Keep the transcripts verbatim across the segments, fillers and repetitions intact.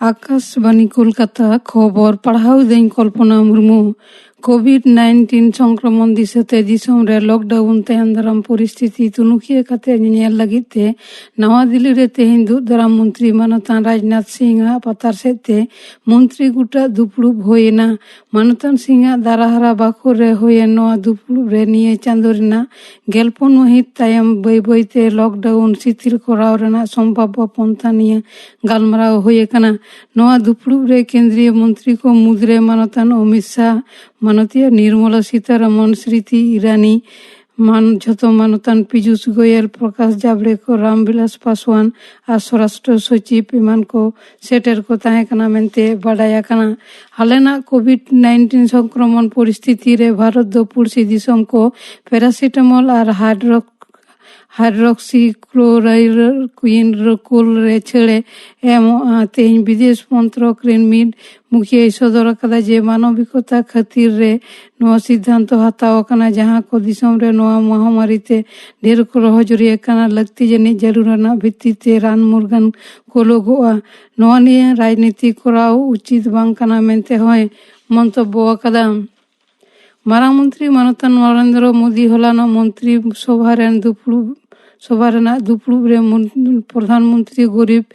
ᱟᱠᱟᱥᱵᱟᱱᱤ ᱠᱳᱞᱠᱟᱛᱟ, ᱠᱷᱚᱵᱚᱨ ᱯᱟᱲᱦᱟᱣ ᱫᱟᱹᱧ ᱠᱚᱞᱯᱚᱱᱟ ᱢᱩᱨᱢᱩ᱾ ᱠᱳᱵᱷᱤᱰ ᱱᱟᱭᱤᱱᱴᱤᱱ ᱥᱚᱝᱠᱨᱚᱢᱚᱱ ᱫᱤᱥᱟᱹᱛᱮ ᱫᱤᱥᱚᱢ ᱨᱮ ᱞᱚᱠᱰᱟᱣᱩᱱ ᱛᱟᱭᱚᱢ ᱫᱟᱨᱟᱢ ᱯᱚᱨᱤᱥᱛᱷᱤᱛᱤ ᱛᱩᱱᱩᱠᱷᱤᱭᱟᱹ ᱠᱟᱛᱮ ᱧᱮᱧᱮᱞ ᱞᱟᱹᱜᱤᱫ ᱛᱮ ᱱᱟᱣᱟ ᱫᱤᱞᱞᱤ ᱨᱮ ᱛᱮᱦᱮᱧ ᱫᱩᱜ ᱫᱟᱨᱟᱢ ᱢᱚᱱᱛᱨᱤ ᱢᱟᱱᱚᱛᱟᱱ ᱨᱟᱡᱽᱱᱟᱛᱷ ᱥᱤᱝ ᱟᱜ ᱯᱟᱛᱟᱨ ᱥᱮᱫ ᱛᱮ ᱢᱚᱱᱛᱨᱤ ᱜᱩᱴᱟᱜ ᱫᱩᱯᱲᱩᱵ ᱦᱩᱭ ᱮᱱᱟ᱾ ᱢᱟᱱᱚᱛᱟᱱ ᱥᱤᱝ ᱟᱜ ᱫᱟᱨᱟᱦᱟᱨᱟ ᱵᱟᱠᱷᱳᱞ ᱨᱮ ᱦᱩᱭᱮᱱ ᱱᱚᱣᱟ ᱫᱩᱯᱲᱩᱵ ᱨᱮ ᱱᱤᱭᱟᱹ ᱪᱟᱸᱫᱚ ᱨᱮᱱᱟᱜ ᱜᱮᱞᱯᱩᱱ ᱢᱟᱹᱦᱤᱛ ᱛᱟᱭᱚᱢ ᱵᱟᱹᱭ ᱵᱟᱹᱭ ᱛᱮ ᱞᱚᱠᱰᱟᱣᱩᱱ ᱥᱤᱛᱷᱤᱞ ᱠᱚᱨᱟᱣ ᱨᱮᱱᱟᱜ ᱥᱚᱢᱵᱷᱟᱵᱵᱚ ᱯᱚᱱᱛᱷᱟ ᱱᱤᱭᱟᱹ ᱜᱟᱞᱢᱟᱨᱟᱣ ᱦᱩᱭ ᱟᱠᱟᱱᱟ᱾ ᱱᱚᱣᱟ ᱫᱩᱯᱲᱩᱵ ᱨᱮ ᱠᱮᱱᱫᱨᱤᱭᱚ ᱢᱚᱱᱛᱨᱤ ᱠᱚ ᱢᱩᱫᱽᱨᱮ ᱢᱟᱱᱚᱛᱟᱱ ᱚᱢᱤᱛ ᱥᱟᱦ, ᱢᱟᱱᱚᱛᱤᱭᱟᱹ ᱱᱤᱨᱢᱚᱞᱟ ᱥᱤᱛᱟᱨᱟᱢᱚᱱ, ᱥᱢᱨᱤᱛᱤ ᱤᱨᱟᱱᱤ, ᱢᱟᱱ ᱡᱷᱚᱛᱚ ᱢᱟᱱᱚᱛᱟᱱ ᱯᱤᱡᱩᱥ ᱜᱳᱭᱮᱞ, ᱯᱨᱚᱠᱟᱥ ᱡᱟᱵᱲᱮᱠᱚᱨ, ᱨᱟᱢᱵᱤᱞᱟᱥ ᱯᱟᱥᱣᱟᱱ ᱟᱨ ᱥᱚᱨᱟᱥᱴᱨᱚ ᱥᱚᱪᱤᱵᱽ ᱮᱢᱟᱱ ᱠᱚ ᱥᱮᱴᱮᱨ ᱠᱚ ᱛᱟᱦᱮᱸ ᱠᱟᱱᱟ ᱢᱮᱱᱛᱮ ᱵᱟᱰᱟᱭ ᱟᱠᱟᱱᱟ᱾ ᱦᱟᱞᱮᱱᱟᱜ ᱠᱳᱵᱷᱤᱰ ᱱᱟᱭᱤᱱᱴᱤᱱ ᱥᱚᱝᱠᱨᱚᱢᱚᱱ ᱯᱚᱨᱤᱥᱛᱷᱤᱛᱤ ᱨᱮ ᱵᱷᱟᱨᱚᱛ ᱫᱚ ᱯᱩᱲᱥᱤ ᱫᱤᱥᱚᱢ ᱠᱚ ᱯᱮᱨᱟᱥᱤᱴᱟᱢᱚᱞ ᱟᱨ ᱦᱟᱭᱰᱨᱚᱠ ᱦᱟᱭᱰᱨᱚᱠᱥᱤᱠᱞᱳᱨᱟᱭᱤᱱ ᱠᱩᱭᱤᱱ ᱨᱚᱠᱩᱞ ᱨᱮ ᱪᱷᱟᱹᱲᱮ ᱮᱢᱚᱜᱼᱟ᱾ ᱛᱮᱦᱮᱧ ᱵᱤᱫᱮᱥ ᱢᱚᱱᱛᱨᱚᱠ ᱨᱮᱱ ᱢᱤᱫ ᱢᱩᱠᱷᱤᱭᱟᱹᱭ ᱥᱚᱫᱚᱨ ᱟᱠᱟᱫᱟ ᱡᱮ ᱢᱟᱱᱚᱵᱤᱠᱚᱛᱟ ᱠᱷᱟᱹᱛᱤᱨ ᱨᱮ ᱱᱚᱣᱟ ᱥᱤᱫᱽᱫᱷᱟᱱᱛᱚ ᱦᱟᱛᱟᱣ ᱟᱠᱟᱱᱟ, ᱡᱟᱦᱟᱸ ᱠᱚ ᱫᱤᱥᱚᱢ ᱨᱮ ᱱᱚᱣᱟ ᱢᱚᱦᱟᱢᱟᱨᱤ ᱛᱮ ᱰᱷᱮᱨ ᱠᱚ ᱨᱚᱦᱚᱡᱩᱨᱤ ᱟᱠᱟᱱᱟ, ᱞᱟᱹᱠᱛᱤ ᱡᱟᱹᱱᱤᱡ ᱡᱟᱹᱨᱩᱲ ᱨᱮᱱᱟᱜ ᱵᱷᱤᱛᱛᱤ ᱛᱮ ᱨᱟᱱ ᱢᱩᱨᱜᱟᱹᱱ ᱠᱚ ᱞᱚᱜᱚᱜᱼᱟ᱾ ᱱᱚᱣᱟ ᱱᱤᱭᱟᱹ ᱨᱟᱡᱽᱱᱤᱛᱤ ᱠᱚᱨᱟᱣ ᱩᱪᱤᱛ ᱵᱟᱝ ᱠᱟᱱᱟ ᱢᱮᱱᱛᱮ ᱦᱚᱸᱭ ᱢᱚᱱᱛᱚᱵᱵᱚ ᱟᱠᱟᱫᱟ᱾ ᱢᱟᱨᱟᱝ ᱢᱚᱱᱛᱨᱤ ᱢᱟᱱᱚᱛᱟᱱ ᱱᱚᱨᱮᱱᱫᱨᱚ ᱢᱳᱫᱤ ᱦᱚᱞᱟᱱᱚᱜ ᱢᱚᱱᱛᱨᱤ ᱥᱚᱵᱷᱟ ᱨᱮᱱ ᱫᱩᱯᱲᱩᱵ, ᱥᱚᱵᱷᱟ ᱨᱮᱱᱟᱜ ᱫᱩᱯᱲᱩᱵ ᱨᱮ ᱢᱚᱱ-, ᱯᱨᱚᱫᱷᱟᱱ ᱢᱚᱱᱛᱨᱤ ᱜᱚᱨᱤᱵᱽ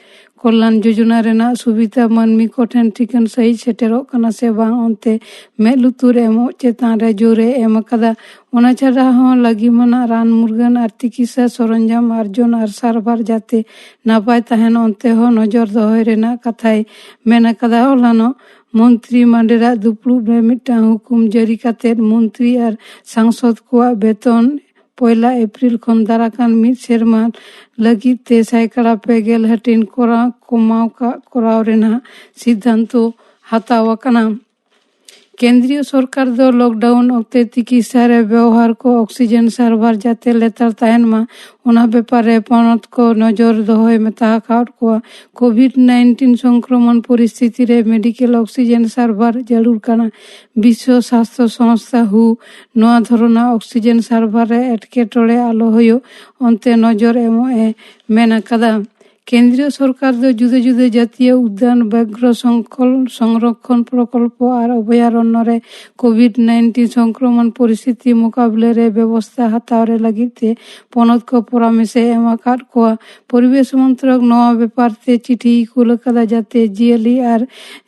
ᱠᱚᱞᱭᱟᱱ ᱡᱳᱡᱚᱱᱟ ᱨᱮᱱᱟᱜ ᱥᱩᱵᱤᱫᱷᱟ ᱢᱟᱹᱱᱢᱤ ᱠᱚᱴᱷᱮᱱ ᱴᱷᱤᱠᱟᱹᱱ ᱥᱟᱹᱦᱤᱡ ᱥᱮᱴᱮᱨᱚᱜ ᱠᱟᱱᱟ ᱥᱮ ᱵᱟᱝ ᱚᱱᱛᱮ ᱢᱮᱫ ᱞᱩᱛᱩᱨ ᱮᱢᱚᱜ ᱪᱮᱛᱟᱱ ᱨᱮ ᱡᱳᱨᱮ ᱮᱢ ᱟᱠᱟᱫᱟ᱾ ᱚᱱᱟ ᱪᱷᱟᱰᱟ ᱦᱚᱸ ᱞᱟᱹᱜᱤᱢᱟᱱᱟᱜ ᱨᱟᱱ ᱢᱩᱨᱜᱟᱹᱱ ᱟᱨ ᱛᱤᱠᱤᱥᱟ ᱥᱚᱨᱚᱧᱡᱟᱢ ᱟᱨᱡᱚᱱ ᱟᱨ ᱥᱟᱨᱵᱷᱟᱨ ᱡᱟᱛᱮ ᱱᱟᱯᱟᱭ ᱛᱟᱦᱮᱱ ᱚᱱᱛᱮ ᱦᱚᱸ ᱱᱚᱡᱚᱨ ᱫᱚᱦᱚᱭ ᱨᱮᱱᱟᱜ ᱠᱟᱛᱷᱟᱭ ᱢᱮᱱ ᱟᱠᱟᱫᱟ᱾ ᱦᱚᱞᱟᱱᱚᱜ ᱢᱚᱱᱛᱨᱤ ᱢᱟᱱᱰᱮᱨᱟᱜ ᱫᱩᱯᱲᱩᱵ ᱨᱮ ᱢᱤᱫᱴᱟᱝ ᱦᱩᱠᱩᱢ ᱡᱟᱹᱨᱤ ᱠᱟᱛᱮ ᱢᱚᱱᱛᱨᱤ ᱟᱨ ᱥᱟᱝᱥᱚᱫ ᱠᱚᱣᱟᱜ ᱵᱮᱛᱚᱱ ᱯᱚᱭᱞᱟ ᱮᱯᱨᱤᱞ ᱠᱷᱚᱱ ᱫᱟᱨᱟᱠᱟᱱ ᱢᱤᱫ ᱥᱮᱨᱢᱟ ᱞᱟᱹᱜᱤᱫ ᱛᱮ ᱥᱟᱭᱠᱟᱲᱟ ᱯᱮ ᱜᱮᱞ ᱦᱟᱹᱴᱤᱧ ᱠᱚᱨᱟᱣ, ᱠᱚᱢᱟᱣ ᱠᱟᱜ ᱠᱚᱨᱟᱣ ᱨᱮᱱᱟᱜ ᱥᱤᱫᱽᱫᱷᱟᱱᱛᱚ ᱦᱟᱛᱟᱣ ᱟᱠᱟᱱᱟ᱾ ᱠᱮᱱᱫᱨᱤᱭᱚ ᱥᱚᱨᱠᱟᱨ ᱫᱚ ᱞᱚᱠᱰᱟᱣᱩᱱ ᱚᱠᱛᱮ ᱛᱤᱠᱤᱥᱟ ᱨᱮ ᱵᱮᱣᱦᱟᱨ ᱠᱚ ᱚᱠᱥᱤᱡᱮᱱ ᱥᱟᱨᱵᱷᱟᱨ ᱡᱟᱛᱮ ᱞᱮᱛᱟᱲ ᱛᱟᱦᱮᱱ ᱢᱟ, ᱚᱱᱟ ᱵᱮᱯᱟᱨ ᱨᱮ ᱯᱚᱱᱚᱛ ᱠᱚ ᱱᱚᱡᱚᱨ ᱫᱚᱦᱚᱭ ᱢᱮᱛᱟ ᱟᱠᱟᱫ ᱠᱚᱣᱟ᱾ ᱠᱳᱵᱷᱤᱰ ᱱᱟᱭᱤᱱᱴᱤᱱ ᱥᱚᱝᱠᱨᱚᱢᱚᱱ ᱯᱚᱨᱤᱥᱛᱷᱤᱛᱤ ᱨᱮ ᱢᱮᱰᱤᱠᱮᱞ ᱚᱠᱥᱤᱡᱮᱱ ᱥᱟᱨᱵᱷᱟᱨ ᱡᱟᱹᱨᱩᱲ ᱠᱟᱱᱟ᱾ ᱵᱤᱥᱥᱚ ᱥᱟᱥᱛᱷᱚ ᱥᱚᱝᱥᱛᱷᱟ ᱦᱩ ᱱᱚᱣᱟ ᱫᱷᱚᱨᱚᱱᱟᱜ ᱚᱠᱥᱤᱡᱮᱱ ᱥᱟᱨᱵᱷᱟᱨ ᱨᱮ ᱮᱴᱠᱮᱴᱚᱬᱮ ᱟᱞᱚ ᱦᱩᱭᱩᱜ ᱚᱱᱛᱮ ᱱᱚᱡᱚᱨ ᱮᱢᱚᱜ ᱮ ᱢᱮᱱ ᱟᱠᱟᱫᱟ᱾ ᱠᱮᱱᱫᱨᱤᱭᱚ ᱥᱚᱨᱠᱟᱨ ᱫᱚ ᱡᱩᱫᱟᱹ ᱡᱩᱫᱟᱹ ᱡᱟᱹᱛᱤᱭᱚ ᱩᱫᱽᱫᱟᱱ, ᱵᱮᱜᱽᱨᱚ ᱥᱚᱝᱠᱚᱞ, ᱥᱚᱝᱨᱚᱠᱷᱚᱱ ᱯᱨᱚᱠᱚᱞᱯᱚ ᱟᱨ ᱚᱵᱷᱚᱭᱟᱨᱚᱱᱱᱚ ᱨᱮ ᱠᱳᱵᱷᱤᱰ ᱱᱟᱭᱤᱱᱴᱤᱱ ᱥᱚᱝᱠᱨᱚᱢᱚᱱ ᱯᱚᱨᱤᱥᱛᱷᱤᱛᱤ ᱢᱚᱠᱟᱵᱤᱞᱟ ᱨᱮ ᱵᱮᱵᱚᱥᱛᱷᱟ ᱦᱟᱛᱟᱣ ᱨᱮ ᱞᱟᱹᱜᱤᱫ ᱛᱮ ᱯᱚᱱᱚᱛ ᱠᱚ ᱯᱚᱨᱟᱢᱮᱥ ᱮ ᱮᱢ ᱟᱠᱟᱫ ᱠᱚᱣᱟ᱾ ᱯᱚᱨᱤᱵᱮᱥ ᱢᱚᱱᱛᱨᱚᱠ ᱱᱚᱣᱟ ᱵᱮᱯᱟᱨ ᱛᱮ ᱪᱤᱴᱷᱤᱭ ᱠᱩᱞ ᱟᱠᱟᱫᱟ, ᱡᱟᱛᱮ ᱡᱤᱭᱟᱹᱞᱤ ᱟᱨ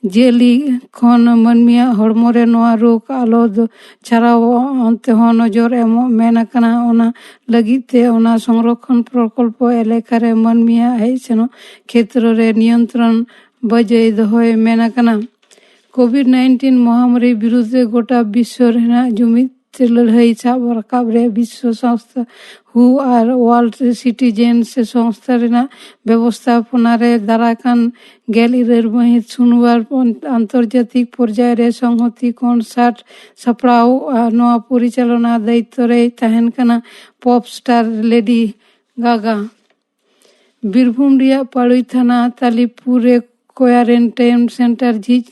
ᱡᱤᱭᱟᱹᱞᱤ ᱠᱷᱚᱱ ᱢᱟᱹᱱᱢᱤᱭᱟᱜ ᱦᱚᱲᱢᱚ ᱨᱮ ᱱᱚᱣᱟ ᱨᱳᱜᱽ ᱟᱞᱚ ᱫᱚ ᱪᱷᱟᱨᱟᱣ ᱚᱱᱛᱮ ᱦᱚᱸ ᱱᱚᱡᱚᱨ ᱮᱢᱚᱜ ᱢᱮᱱ ᱟᱠᱟᱱᱟ᱾ ᱚᱱᱟ ᱞᱟᱹᱜᱤᱫ ᱛᱮ ᱚᱱᱟ ᱥᱚᱝᱨᱚᱠᱷᱚᱱ ᱯᱨᱚᱠᱚᱞᱯᱚ ᱮᱞᱟᱠᱟ ᱨᱮ ᱢᱟᱹᱱᱢᱤᱭᱟᱜ ᱦᱮᱡ ᱥᱮᱱᱚᱜ ᱠᱷᱮᱛᱨᱚ ᱨᱮ ᱱᱤᱭᱚᱱᱛᱨᱚᱱ ᱵᱚᱡᱟᱭ ᱫᱚᱦᱚᱭ ᱢᱮᱱ ᱟᱠᱟᱱᱟ᱾ ᱠᱳᱵᱷᱤᱰ ᱱᱟᱭᱤᱱᱴᱤᱱ ᱢᱚᱦᱟᱢᱟᱨᱤ ᱵᱤᱨᱩᱫᱽ ᱨᱮ ᱜᱚᱴᱟ ᱵᱤᱥᱥᱚ ᱨᱮᱱᱟᱜ ᱡᱩᱢᱤᱫ ᱞᱟᱹᱲᱦᱟᱹᱭ ᱥᱟᱵ ᱨᱟᱠᱟᱵ ᱨᱮ ᱵᱤᱥᱥᱚ ᱥᱚᱝᱥᱛᱷᱟ ᱦᱩ ᱟᱨ ᱣᱟᱨᱞᱰ ᱥᱤᱴᱤᱡᱮᱱᱥ ᱥᱚᱝᱥᱛᱷᱟ ᱨᱮᱱᱟᱜ ᱵᱮᱵᱚᱥᱛᱷᱟᱯᱚᱱᱟ ᱨᱮ ᱫᱟᱨᱟᱭ ᱠᱟᱱ ᱜᱮᱞ ᱤᱨᱟᱹᱞ ᱢᱟᱹᱦᱤᱛ ᱥᱩᱱᱣᱟᱨ ᱟᱱᱛᱚᱨᱡᱟᱛᱤᱠ ᱯᱚᱨᱡᱟᱭ ᱨᱮ ᱥᱚᱝᱦᱚᱛᱤ ᱠᱚᱱᱥᱟᱨᱴ ᱥᱟᱯᱲᱟᱣ ᱱᱚᱣᱟ ᱯᱚᱨᱤᱪᱟᱞᱚᱱᱟ ᱫᱟᱭᱤᱛᱛᱚ ᱨᱮᱭ ᱛᱟᱦᱮᱱ ᱠᱟᱱᱟ ᱯᱚᱯ ᱥᱴᱟᱨ ᱞᱮᱰᱤ ᱜᱟᱜᱟ᱾ ᱵᱤᱨᱵᱷᱩᱢ ᱨᱮᱭᱟᱜ ᱯᱟᱲᱩᱭ ᱛᱷᱟᱱᱟ ᱛᱟᱞᱤᱯᱩᱨ ᱨᱮ ᱠᱳᱭᱟᱨᱮᱱᱴᱟᱭᱤᱱ ᱥᱮᱱᱴᱟᱨ ᱡᱷᱤᱡ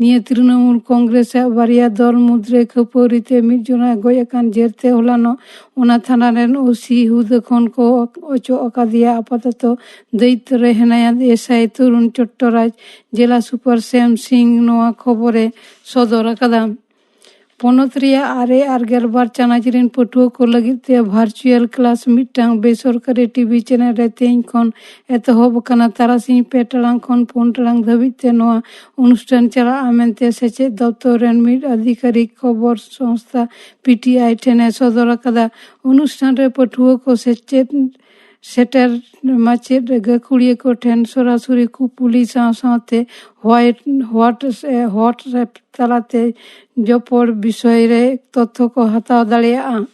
ᱱᱤᱭᱟᱹ ᱛᱨᱤᱱᱚᱢᱩᱞ ᱠᱚᱝᱜᱨᱮᱥ ᱟᱜ ᱵᱟᱨᱭᱟ ᱫᱚᱞ ᱢᱩᱫᱽᱨᱮ ᱠᱷᱟᱹᱯᱟᱹᱨᱤ ᱛᱮ ᱢᱤᱫ ᱡᱚᱱᱟ ᱜᱚᱡ ᱟᱠᱟᱱ ᱡᱮᱨᱛᱮ ᱦᱚᱞᱟᱱᱚᱜ ᱚᱱᱟ ᱛᱷᱟᱱᱟ ᱨᱮᱱ ᱳᱥᱤ ᱦᱩᱫᱟᱹ ᱠᱷᱚᱱ ᱠᱚ ᱚᱪᱚᱜ ᱟᱠᱟᱫᱮᱭᱟ᱾ ᱟᱯᱟᱛᱚᱛᱚ ᱫᱟᱹᱭᱤᱛᱛᱚ ᱨᱮ ᱦᱮᱱᱟᱭᱟ ᱮᱥᱟᱭ ᱛᱚᱨᱩᱱ ᱪᱚᱴᱴᱚᱨᱟᱡᱽ᱾ ᱡᱮᱞᱟ ᱥᱩᱯᱟᱨ ᱥᱮᱢ ᱥᱤᱝ ᱱᱚᱣᱟ ᱠᱷᱚᱵᱚᱨᱮ ᱥᱚᱫᱚᱨ ᱟᱠᱟᱫᱟ᱾ ᱯᱚᱱᱚᱛ ᱨᱮᱭᱟᱜ ᱟᱨᱮ ᱟᱨ ᱜᱮᱞᱵᱟᱨ ᱪᱟᱱᱟᱪ ᱨᱮᱱ ᱯᱟᱹᱴᱷᱩᱣᱟᱹ ᱠᱚ ᱞᱟᱹᱜᱤᱫ ᱛᱮ ᱵᱷᱟᱨᱪᱩᱭᱟᱞ ᱠᱞᱟᱥ ᱢᱤᱫᱴᱟᱝ ᱵᱮᱥᱚᱨᱠᱟᱨᱤ ᱴᱤᱵᱷᱤ ᱪᱮᱱᱮᱞ ᱨᱮ ᱛᱮᱦᱮᱧ ᱠᱷᱚᱱ ᱮᱛᱚᱦᱚᱵ ᱟᱠᱟᱱᱟ᱾ ᱛᱟᱨᱟᱥᱤᱧ ᱯᱮ ᱴᱟᱲᱟᱝ ᱠᱷᱚᱱ ᱯᱩᱱ ᱴᱟᱲᱟᱝ ᱫᱷᱟᱹᱵᱤᱡ ᱛᱮ ᱱᱚᱣᱟ ᱚᱱᱩᱥᱴᱷᱟᱱ ᱪᱟᱞᱟᱜᱼᱟ ᱢᱮᱱᱛᱮ ᱥᱮᱪᱮᱫ ᱫᱚᱯᱛᱚᱨ ᱨᱮᱱ ᱢᱤᱫ ᱟᱫᱷᱤᱠᱟᱨᱤᱠ ᱠᱷᱚᱵᱚᱨ ᱥᱚᱝᱥᱛᱷᱟ ᱯᱤᱴᱤᱟᱭ ᱴᱷᱮᱱ ᱮ ᱥᱚᱫᱚᱨ ᱟᱠᱟᱫᱟ᱾ ᱚᱱᱩᱥᱴᱷᱟᱱ ᱨᱮ ᱯᱟᱹᱴᱷᱩᱣᱟᱹ ᱠᱚ ᱥᱮᱪᱮᱫ ᱥᱮᱴᱮᱨ ᱢᱟᱪᱮᱫ ᱜᱟᱹᱠᱷᱩᱲᱤᱭᱟᱹ ᱠᱚ ᱴᱷᱮᱱ ᱥᱚᱨᱟᱥᱚᱨᱤ ᱠᱩᱯᱩᱞᱤ ᱥᱟᱶ ᱥᱟᱶᱛᱮ ᱦᱚᱣᱟᱴ-, ᱦᱚᱣᱟᱴᱥ-, ᱦᱚᱣᱟᱴᱥᱮᱯ ᱛᱟᱞᱟᱛᱮ ᱡᱚᱯᱚᱲ ᱵᱤᱥᱚᱭ ᱨᱮ ᱛᱚᱛᱛᱷᱚ ᱠᱚ ᱦᱟᱛᱟᱣ ᱫᱟᱲᱮᱭᱟᱜᱼᱟ᱾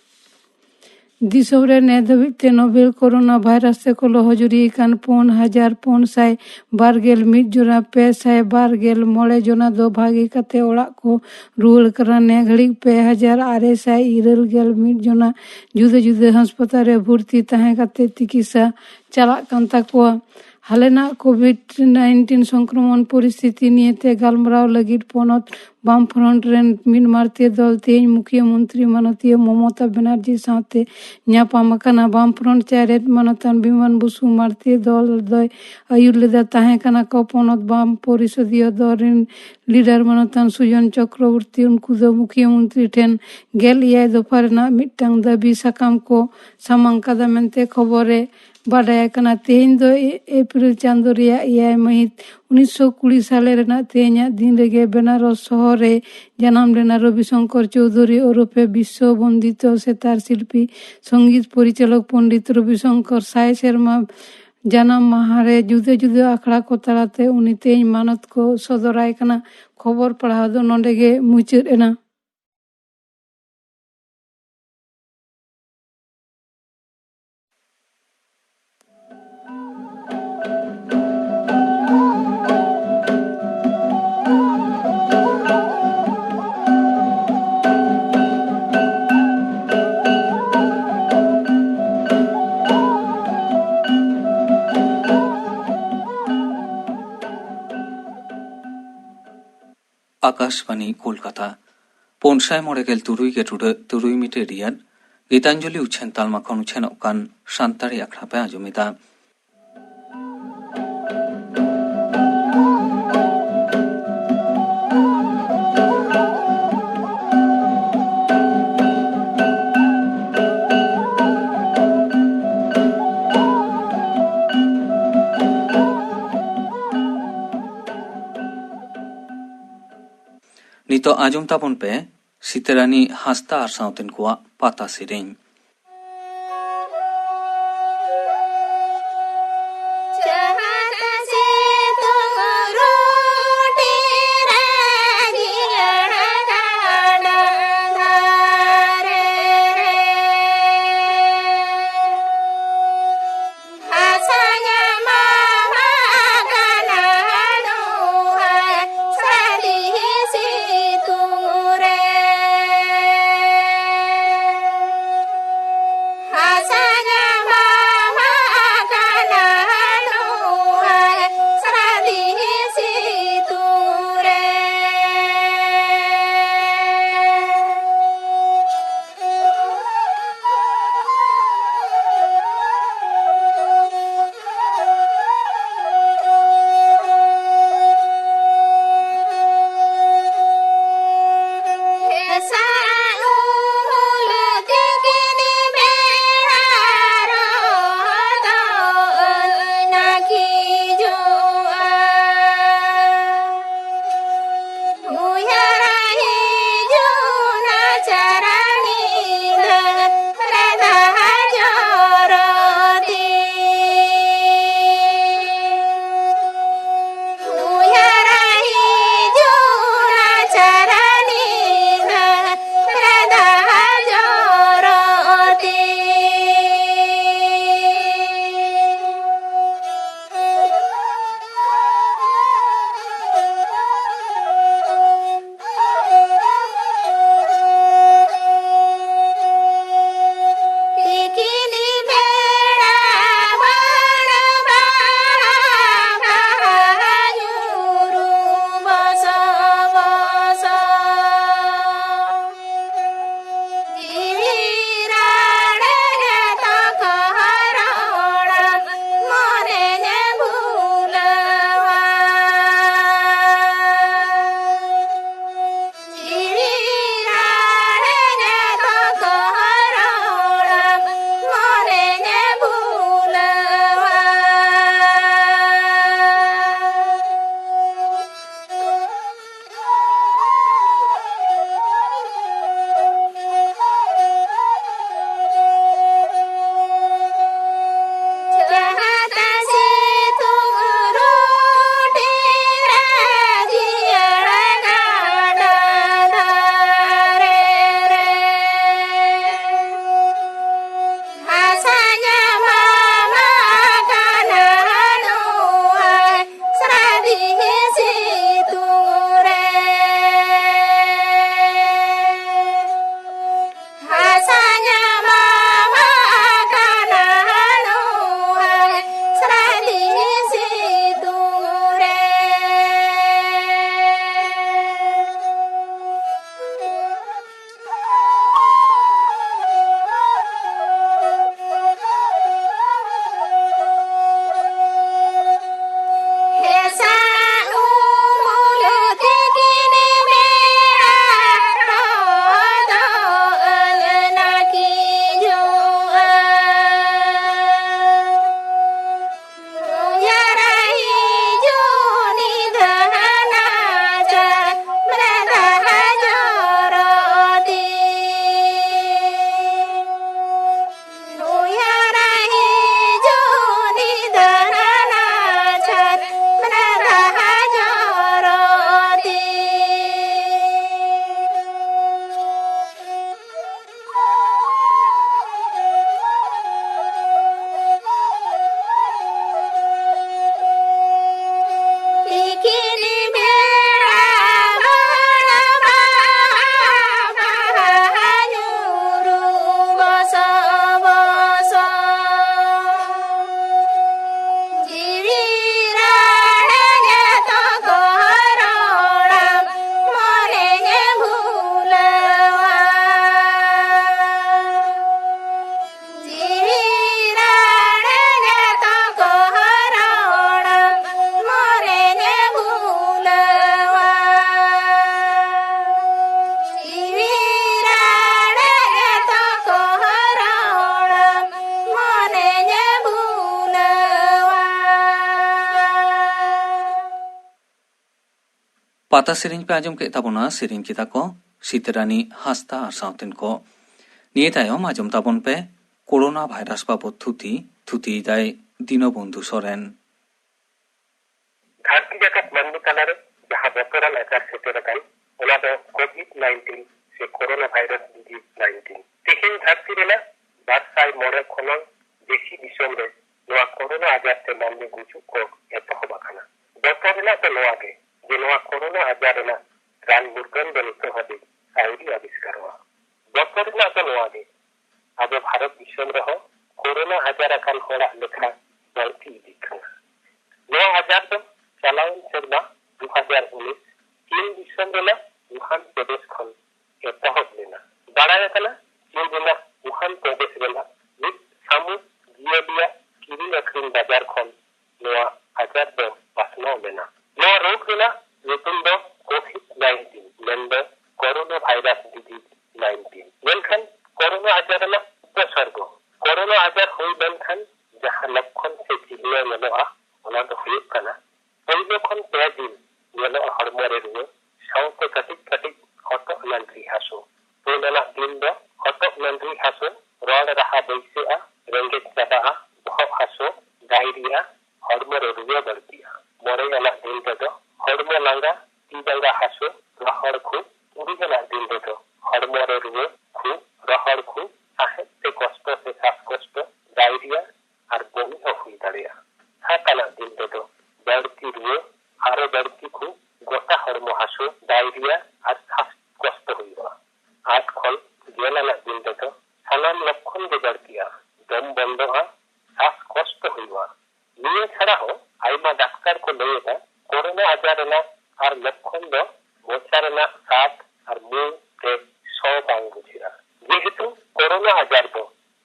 ᱫᱤᱥᱚᱢ ᱨᱮ ᱱᱮ ᱫᱷᱟᱹᱵᱤᱡ ᱛᱮ ᱱᱳᱵᱮᱞ ᱠᱳᱨᱳᱱᱟ ᱵᱷᱟᱭᱨᱟᱥ ᱛᱮᱠᱚ ᱞᱚᱦᱚᱡᱩᱨᱤ ᱟᱠᱟᱱ ᱯᱩᱱ ᱦᱟᱡᱟᱨ ᱯᱩᱱ ᱥᱟᱭ ᱵᱟᱨ ᱜᱮᱞ ᱢᱤᱫ ᱡᱚᱱᱟ, ᱯᱮ ᱥᱟᱭ ᱵᱟᱨ ᱜᱮᱞ ᱢᱚᱬᱮ ᱡᱚᱱᱟ ᱫᱚ ᱵᱷᱟᱜᱮ ᱠᱟᱛᱮ ᱚᱲᱟᱜ ᱠᱚ ᱨᱩᱣᱟᱹᱲ ᱠᱟᱱᱟ᱾ ᱱᱮ ᱜᱷᱟᱹᱲᱤᱡ ᱯᱮ ᱦᱟᱡᱟᱨ ᱟᱨᱮ ᱥᱟᱭ ᱤᱨᱟᱹᱞ ᱜᱮᱞ ᱢᱤᱫ ᱡᱚᱱᱟ ᱡᱩᱫᱟᱹ ᱡᱩᱫᱟᱹ ᱦᱟᱥᱯᱟᱛᱟᱞ ᱨᱮ ᱵᱷᱚᱨᱛᱤ ᱛᱟᱦᱮᱸ ᱠᱟᱛᱮ ᱛᱤᱠᱤᱥᱟ ᱪᱟᱞᱟᱜ ᱠᱟᱱ ᱛᱟᱠᱚᱣᱟ᱾ ᱦᱟᱞᱮᱱᱟᱜ ᱠᱳᱵᱷᱤᱰ ᱱᱟᱭᱤᱱᱴᱤᱱ ᱥᱚᱝᱠᱨᱚᱢᱚᱱ ᱯᱚᱨᱤᱥᱛᱷᱤᱛᱤ ᱱᱤᱭᱮᱛᱮ ᱜᱟᱞᱢᱟᱨᱟᱣ ᱞᱟᱹᱜᱤᱫ ᱯᱚᱱᱚᱛ ᱵᱟᱢ ᱯᱷᱨᱚᱱᱴ ᱨᱮᱱ ᱢᱤᱫ ᱢᱟᱨᱛᱤᱭᱟᱹ ᱫᱚᱞ ᱛᱮᱦᱮᱧ ᱢᱩᱠᱷᱭᱟᱹ ᱢᱚᱱᱛᱨᱤ ᱢᱟᱱᱚᱛᱤᱭᱟᱹ ᱢᱚᱢᱚᱛᱟ ᱵᱮᱱᱟᱨᱡᱤ ᱥᱟᱶᱛᱮ ᱧᱟᱯᱟᱢ ᱟᱠᱟᱱᱟ᱾ ᱵᱟᱢ ᱯᱷᱨᱚᱱᱴ ᱪᱟᱭᱨᱮᱛ ᱢᱟᱱᱚᱛᱟᱱ ᱵᱤᱢᱟᱱ ᱵᱚᱥᱩ ᱢᱟᱨᱛᱤᱭᱟᱹ ᱫᱚᱞ ᱫᱚᱭ ᱟᱹᱭᱩᱨ ᱞᱮᱫᱟ ᱛᱟᱦᱮᱸ ᱠᱟᱱᱟ ᱠᱚ ᱯᱚᱱᱚᱛ ᱵᱟᱢ ᱯᱚᱨᱤᱥᱚᱫᱤᱭᱟᱹ ᱫᱚᱞ ᱨᱮᱱ ᱞᱤᱰᱟᱨ ᱢᱟᱱᱚᱛᱟᱱ ᱥᱩᱡᱚᱱ ᱪᱚᱠᱨᱚᱵᱚᱨᱛᱤ᱾ ᱩᱱᱠᱩ ᱫᱚ ᱢᱩᱠᱷᱭᱟᱹ ᱢᱚᱱᱛᱨᱤ ᱴᱷᱮᱱ ᱜᱮᱞ ᱮᱭᱟᱭ ᱫᱚᱯᱷᱟ ᱨᱮᱱᱟᱜ ᱢᱤᱫᱴᱟᱝ ᱫᱟᱹᱵᱤ ᱥᱟᱠᱟᱢ ᱠᱚ ᱥᱟᱢᱟᱝ ᱠᱟᱫᱟ ᱢᱮᱱᱛᱮ ᱠᱷᱚᱵᱚᱨ ᱨᱮ ᱵᱟᱰᱟᱭ ᱟᱠᱟᱱᱟ᱾ ᱛᱮᱦᱮᱧ ᱫᱚ ᱮ-, ᱮᱯᱨᱤᱞ ᱪᱟᱸᱫᱚ ᱨᱮᱭᱟᱜ ᱮᱭᱟᱭ ᱢᱟᱹᱦᱤᱛ ᱩᱱᱤᱥᱥᱚ ᱠᱩᱲᱤ ᱥᱟᱞᱮ ᱨᱮᱱᱟᱜ ᱛᱮᱦᱮᱧᱟᱜ ᱫᱤᱱ ᱨᱮᱜᱮ ᱵᱮᱱᱟᱨᱚᱥ ᱥᱚᱦᱚᱨ ᱨᱮ ᱡᱟᱱᱟᱢ ᱞᱮᱱᱟ ᱨᱚᱵᱤ ᱥᱚᱝᱠᱚᱨ ᱪᱳᱣᱫᱷᱩᱨᱤ ᱳᱨᱚᱯᱮ ᱵᱤᱥᱥᱚ ᱵᱚᱱᱫᱤᱛᱚ ᱥᱮᱛᱟᱨ ᱥᱤᱞᱯᱤ ᱥᱚᱝᱜᱤᱛ ᱯᱚᱨᱤᱪᱟᱞᱚᱠ ᱯᱚᱱᱰᱤᱛ ᱨᱚᱵᱤ ᱥᱚᱝᱠᱚᱨ ᱥᱟᱭ ᱥᱮᱨᱢᱟ ᱡᱟᱱᱟᱢ ᱢᱟᱦᱟ ᱨᱮ ᱡᱩᱫᱟᱹ ᱡᱩᱫᱟᱹ ᱟᱠᱷᱲᱟ ᱠᱚ ᱛᱟᱞᱟᱛᱮ ᱩᱱᱤ ᱛᱮᱦᱮᱧ ᱢᱟᱱᱚᱛ ᱠᱚ ᱥᱚᱫᱚᱨᱟᱭ ᱠᱟᱱᱟ᱾ ᱠᱷᱚᱵᱚᱨ ᱯᱟᱲᱦᱟᱣ ᱫᱚ ᱱᱚᱰᱮ ᱜᱮ ᱢᱩᱪᱟᱹᱫ ᱮᱱᱟ᱾ ᱟᱠᱟᱥᱵᱟᱬᱤ ᱠᱳᱞᱠᱟᱛᱟ, ᱯᱩᱱ ᱥᱟᱭ ᱢᱚᱬᱮ ᱜᱮᱞ ᱛᱩᱨᱩᱭ ᱜᱮ ᱴᱩᱰᱟᱹᱜ ᱛᱩᱨᱩᱭ ᱢᱤᱴᱟᱨ ᱨᱮᱭᱟᱜ ᱜᱤᱛᱟᱧᱡᱚᱞᱤ ᱩᱪᱷᱟᱹᱱ ᱛᱟᱞᱢᱟ ᱠᱷᱚᱱ ᱩᱪᱷᱟᱹᱱᱚᱜ ᱠᱟᱱ ᱥᱟᱱᱛᱟᱲᱤ ᱟᱠᱷᱲᱟ ᱯᱮ ᱟᱸᱡᱚᱢ ᱮᱫᱟ᱾ ᱱᱤᱛᱚᱜ ᱟᱸᱡᱚᱢ ᱛᱟᱵᱚᱱ ᱯᱮ ᱥᱤᱛᱟᱹᱨᱟᱱᱤ ᱦᱟᱸᱥᱫᱟ ᱟᱨ ᱥᱟᱶᱛᱮᱱ ᱠᱚᱣᱟᱜ ᱯᱟᱛᱟ ᱥᱮᱨᱮᱧ᱾ ᱯᱟᱛᱟ ᱥᱮᱨᱮᱧ ᱯᱮ ᱟᱸᱡᱚᱢ ᱠᱮᱫ ᱛᱟᱵᱚᱱᱟ, ᱥᱮᱨᱮᱧ ᱠᱮᱫᱟ ᱠᱚ ᱥᱤᱛᱨᱟᱱᱤ ᱦᱟᱸᱥᱫᱟ ᱟᱨ ᱥᱟᱶᱛᱮᱱ ᱠᱚ᱾ ᱱᱤᱭᱟᱹ ᱛᱟᱭᱚᱢ ᱟᱸᱡᱚᱢ ᱛᱟᱵᱚᱱ ᱯᱮ ᱠᱳᱨᱳᱱᱟ ᱵᱷᱟᱭᱨᱟᱥ ᱵᱟᱵᱚᱛ ᱛᱷᱩᱛᱤ, ᱛᱷᱩᱛᱤᱭᱮᱫᱟᱭ ᱫᱤᱱᱚᱵᱚᱱᱫᱷᱩ ᱥᱚᱨᱮᱱ᱾ ᱫᱷᱟᱹᱨᱛᱤ ᱡᱟᱠᱟᱛ ᱢᱟᱹᱱᱢᱤ ᱛᱟᱞᱟᱨᱮ ᱡᱟᱦᱟᱸ ᱵᱚᱛᱚᱨᱟᱱ ᱟᱡᱟᱨ ᱥᱮᱴᱮᱨ ᱟᱠᱟᱱ, ᱚᱱᱟ ᱫᱚ ᱠᱳᱵᱷᱤᱰ ᱱᱟᱭᱤᱱᱴᱤᱱ ᱥᱮ ᱠᱳᱨᱳᱱᱟ ᱵᱷᱟᱭᱨᱟᱥ ᱰᱤᱡᱤᱡᱽ ᱱᱟᱭᱤᱱᱴᱤᱱ᱾ ᱛᱮᱦᱮᱧ ᱫᱷᱟᱹᱨᱛᱤ ᱨᱮᱱᱟᱜ ᱵᱟᱨ ᱥᱟᱭ ᱢᱚᱬᱮ ᱠᱷᱚᱱᱟᱝ ᱵᱮᱥᱤ ᱫᱤᱥᱚᱢ ᱨᱮ ᱱᱚᱣᱟ ᱠᱳᱨᱳᱱᱟ ᱟᱡᱟᱨ ᱛᱮ ᱢᱟᱹᱱᱢᱤ ᱜᱩᱡᱩᱜ ᱠᱚ ᱮᱛᱚᱦᱚᱵ ᱟᱠᱟᱱᱟ᱾ ᱵᱚᱛᱚᱨ ᱨᱮᱱᱟᱜ ᱫᱚ ᱱᱚᱣᱟ ᱜᱮ ᱡᱮ ᱱᱚᱣᱟ ᱠᱳᱨᱳᱱᱟ ᱟᱡᱟᱨ ᱨᱮᱱᱟᱜ ᱨᱟᱱ ᱢᱩᱨᱜᱟᱹᱱ ᱫᱚ ᱱᱤᱛᱚᱜ ᱦᱟᱹᱵᱤᱡ ᱟᱹᱣᱨᱤ ᱟᱵᱤᱥᱠᱟᱨᱚᱜᱼᱟ᱾ ᱵᱚᱛᱚᱨ ᱨᱮᱱᱟᱜ ᱫᱚ ᱱᱚᱣᱟ ᱜᱮ, ᱟᱵᱚ ᱵᱷᱟᱨᱚᱛ ᱫᱤᱥᱚᱢ ᱨᱮᱦᱚᱸ ᱠᱳᱨᱳᱱᱟ ᱟᱡᱟᱨ ᱟᱠᱟᱱ ᱦᱚᱲᱟᱜ ᱞᱮᱠᱷᱟ ᱵᱟᱹᱲᱛᱤ ᱤᱫᱤᱜ ᱠᱟᱱᱟ᱾ ᱱᱚᱣᱟ ᱟᱡᱟᱨ ᱫᱚ ᱪᱟᱞᱟᱣᱮᱱ ᱥᱮᱨᱢᱟ ᱫᱩ ᱦᱟᱡᱟᱨ ᱩᱱᱤᱥ ᱪᱤᱱ ᱫᱤᱥᱚᱢ ᱨᱮᱱᱟᱜ ᱣᱩᱦᱟᱱ ᱯᱨᱚᱫᱮᱥ ᱠᱷᱚᱱ ᱮᱛᱚᱦᱚᱵ ᱞᱮᱱᱟ᱾ ᱵᱟᱲᱟᱭ ᱟᱠᱟᱱᱟ, ᱪᱤᱱ ᱨᱮᱱᱟᱜ ᱣᱩᱦᱟᱱ ᱯᱨᱚᱫᱮᱥ ᱨᱮᱱᱟᱜ ᱢᱤᱫ ᱥᱟᱹᱢᱩᱫ ᱡᱤᱭᱟᱹᱞᱤᱭᱟᱜ ᱠᱤᱨᱤᱧ ᱟᱹᱠᱷᱨᱤᱧ ᱵᱟᱡᱟᱨ ᱠᱷᱚᱱ ᱱᱚᱣᱟ ᱟᱡᱟᱨ ᱫᱚ ᱯᱟᱥᱱᱟᱣ ᱞᱮᱱᱟ᱾ ᱱᱚᱣᱟ ᱨᱳᱜᱽ ᱨᱮᱱᱟᱜ ᱧᱩᱛᱩᱢ ᱫᱚ ᱠᱳᱵᱷᱤᱰ ᱱᱟᱭᱤᱱᱴᱤᱱ, ᱢᱮᱱᱫᱚ ᱠᱳᱨᱳᱱᱟ ᱵᱷᱟᱭᱨᱟᱥ ᱰᱤᱡᱤᱡᱽ ᱱᱟᱭᱤᱱᱴᱤᱱ᱾ ᱢᱮᱱᱠᱷᱟᱱ ᱠᱳᱨᱳᱱᱟ ᱟᱡᱟᱨ ᱨᱮᱱᱟᱜ ᱩᱯᱚᱥᱚᱨᱜᱚ, ᱠᱳᱨᱳᱱᱟ ᱟᱡᱟᱨ ᱦᱩᱭ ᱞᱮᱱᱠᱷᱟᱱ ᱡᱟᱦᱟᱸ ᱞᱚᱠᱠᱷᱚᱱ ᱥᱮ ᱪᱤᱱᱦᱟᱹ ᱧᱮᱞᱚᱜᱼᱟ, ᱚᱱᱟ ᱫᱚ ᱦᱩᱭᱩᱜ ᱠᱟᱱᱟ, ᱯᱳᱭᱞᱳ ᱠᱷᱚᱱ ᱯᱮ ᱫᱤᱱ ᱧᱮᱞᱚᱜᱼᱟ ᱦᱚᱲᱢᱚ ᱨᱮ ᱨᱩᱣᱟᱹ, ᱥᱟᱶᱛᱮ ᱠᱟᱹᱴᱤᱡ ᱠᱟᱹᱴᱤᱡ ᱦᱚᱴᱚᱜ ᱱᱟᱹᱰᱨᱤ ᱦᱟᱹᱥᱩ᱾ ᱯᱩᱱ ᱟᱱᱟᱜ ᱫᱤᱱ ᱫᱚ ᱦᱚᱴᱚᱜ ᱱᱟᱹᱰᱨᱤ ᱦᱟᱹᱥᱩ, ᱨᱚᱲ ᱨᱟᱦᱟ ᱵᱟᱹᱭᱥᱟᱹᱜᱼᱟ, ᱨᱮᱸᱜᱮᱡ ᱪᱟᱵᱟᱜᱼᱟ, ᱵᱚᱦᱚᱜ ᱦᱟᱹᱥᱩ, ᱰᱟᱭᱨᱤᱭᱟ, ᱦᱚᱲᱢᱚ ᱨᱮ ᱨᱩᱣᱟᱹ ᱵᱟᱹᱲᱛᱤᱜᱼᱟ᱾ ᱢᱚᱬᱮ ᱟᱱᱟᱜ ᱫᱤᱱ ᱨᱮᱫᱚ ᱦᱚᱲᱢᱚ ᱞᱟᱸᱜᱟ, ᱛᱤ ᱡᱟᱸᱜᱟ ᱦᱟᱹᱥᱩ, ᱨᱚᱦᱚᱲ ᱠᱷᱩᱜ᱾ ᱛᱩᱨᱩᱭ ᱟᱱᱟᱜ ᱫᱤᱱ ᱨᱮᱫᱚ ᱦᱚᱲᱢᱚ ᱨᱮ ᱨᱩᱣᱟᱹ, ᱠᱷᱩᱜ, ᱨᱚᱦᱚᱲ ᱠᱷᱩᱜ, ᱥᱟᱦᱮᱫ ᱛᱮ ᱠᱚᱥᱴᱚ ᱥᱮ ᱥᱟᱥ ᱠᱚᱥᱴᱚ, ᱰᱟᱭᱨᱤᱭᱟ ᱟᱨ ᱵᱚᱢᱤ ᱦᱚᱸ ᱦᱩᱭ ᱫᱟᱲᱮᱭᱟᱜᱼᱟ᱾ ᱥᱟᱛ ᱟᱱᱟᱜ ᱫᱤᱱ ᱨᱮᱫᱚ ᱵᱟᱹᱲᱛᱤ ᱨᱩᱣᱟᱹ, ᱟᱨᱚ ᱵᱟᱹᱲᱛᱤ ᱠᱷᱩᱜ, ᱜᱚᱴᱟ ᱦᱚᱲᱢᱚ ᱦᱟᱹᱥᱩ, ᱰᱟᱭᱨᱤᱭᱟ ᱟᱨ ᱥᱟᱥ ᱠᱚᱥᱴᱚ ᱦᱩᱭᱩᱜᱼᱟ᱾ ᱟᱴ ᱠᱷᱚᱱ ᱜᱮᱞ ᱟᱱᱟᱜ ᱫᱤᱱ ᱨᱮᱫᱚ ᱥᱟᱱᱟᱢ ᱞᱚᱠᱠᱷᱚᱱ ᱜᱮ ᱵᱟᱹᱲᱛᱤᱜᱼᱟ, ᱫᱚᱢ ᱵᱚᱱᱫᱚᱜᱼᱟ, ᱥᱟᱥ ᱠᱚᱥᱴᱚ ᱦᱩᱭᱩᱜᱼᱟ᱾ ᱱᱤᱭᱟᱹ ᱪᱷᱟᱲᱟ ᱦᱚᱸ ᱟᱭᱢᱟ ᱰᱟᱠᱛᱟᱨ ᱠᱚ ᱞᱟᱹᱭ ᱮᱫᱟ, ᱠᱳᱨᱳᱱᱟ ᱟᱡᱟᱨ ᱨᱮᱱᱟᱜ ᱟᱨ ᱞᱚᱠᱠᱷᱚᱱ ᱫᱚ ᱢᱚᱪᱟ ᱨᱮᱱᱟᱜ ᱥᱟᱫ ᱟᱨ ᱢᱩ ᱨᱮ ᱥᱚ ᱵᱟᱝ ᱵᱩᱡᱷᱟᱹᱜᱼᱟ᱾ ᱡᱮᱦᱮᱛᱩ ᱠᱳᱨᱳᱱᱟ ᱟᱡᱟᱨ ᱫᱚ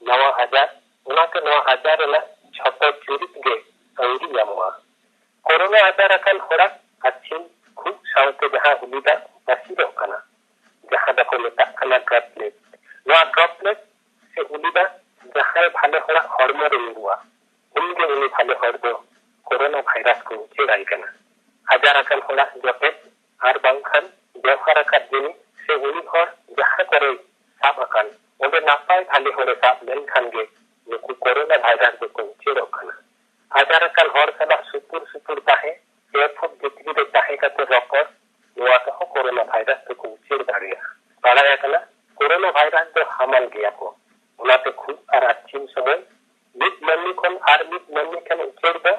ᱱᱟᱣᱟ ᱟᱡᱟᱨ, ᱚᱱᱟᱛᱮ ᱱᱚᱣᱟ ᱟᱡᱟᱨ ᱨᱮᱱᱟᱜ ᱡᱷᱚᱛᱚ ᱪᱩᱨᱤᱛ ᱜᱮ ᱟᱹᱣᱨᱤ ᱧᱟᱢᱚᱜᱼᱟ᱾ ᱠᱳᱨᱳᱱᱟ ᱟᱡᱟᱨ ᱟᱠᱟᱱ ᱦᱚᱲᱟᱜ ᱟᱨ ᱪᱤᱱ ᱠᱷᱩᱜ ᱥᱟᱶᱛᱮ ᱡᱟᱦᱟᱸ ᱩᱞᱤᱫᱟᱜ ᱯᱟᱹᱥᱤᱨᱚᱜ ᱠᱟᱱᱟ, ᱡᱟᱦᱟᱸ ᱫᱚᱠᱚ ᱢᱮᱛᱟᱜ ᱠᱟᱱᱟ ᱰᱨᱚᱯᱞᱮᱴ, ᱱᱚᱣᱟ ᱰᱨᱚᱯᱞᱮᱴ ᱥᱮ ᱩᱞᱤᱫᱟᱜ ᱡᱟᱦᱟᱸᱭ ᱵᱷᱟᱞᱮ ᱦᱚᱲᱟᱜ ᱦᱚᱲᱢᱚ ᱨᱮ ᱧᱩᱨᱩᱜᱼᱟ, ᱩᱱᱤᱜᱮ ᱩᱱᱤ ᱵᱷᱟᱞᱮ ᱦᱚᱲ ᱫᱚ ᱠᱳᱨᱳᱱᱟ ᱵᱷᱟᱭᱨᱟᱥ ᱠᱚ ᱩᱪᱟᱹᱲ ᱟᱭ ᱠᱟᱱᱟ᱾ ᱟᱡᱟᱨ ᱟᱠᱟᱱ ᱦᱚᱲᱟᱜ ᱡᱚᱴᱮᱫ ᱱᱟᱯᱟᱭ ᱵᱷᱟᱞᱮ ᱦᱚᱲᱮ ᱥᱟᱵ ᱞᱮᱱᱠᱷᱟᱱ ᱜᱮ ᱱᱩᱠᱩ ᱠᱳᱨᱳᱱᱟ ᱵᱷᱟᱭᱨᱟᱥ ᱫᱚᱠᱚ ᱩᱪᱟᱹᱲᱚᱜ ᱠᱟᱱᱟ᱾ ᱟᱡᱟᱨ ᱟᱠᱟᱱ ᱦᱚᱲ ᱥᱟᱞᱟᱜ ᱥᱩᱯᱩᱨ ᱥᱩᱯᱩᱨ ᱛᱟᱦᱮᱸ, ᱯᱮ ᱯᱷᱩᱴ ᱵᱷᱤᱛᱨᱤ ᱨᱮ ᱛᱟᱦᱮᱸ ᱠᱟᱛᱮ ᱨᱚᱯᱚᱲ, ᱱᱚᱣᱟ ᱛᱮᱦᱚᱸ ᱠᱳᱨᱳᱱᱟ ᱵᱷᱟᱭᱨᱟᱥ ᱫᱚᱠᱚ ᱩᱪᱟᱹᱲ ᱫᱟᱲᱮᱭᱟᱜᱼᱟ᱾ ᱵᱟᱲᱟᱭ ᱟᱠᱟᱱᱟ, ᱠᱳᱨᱳᱱᱟ ᱵᱷᱟᱭᱨᱟᱥ ᱫᱚ ᱦᱟᱢᱟᱞ ᱜᱮᱭᱟ ᱠᱚ, ᱚᱱᱟᱛᱮ ᱠᱷᱩᱜ ᱟᱨ ᱟᱹᱪᱷᱤᱢ ᱥᱚᱢᱚᱭ ᱢᱤᱫ ᱢᱟᱹᱱᱢᱤ ᱠᱷᱚᱱ ᱟᱨ ᱢᱤᱫ ᱢᱟᱹᱱᱢᱤ ᱴᱷᱮᱱ ᱩᱪᱟᱹᱲ ᱫᱚ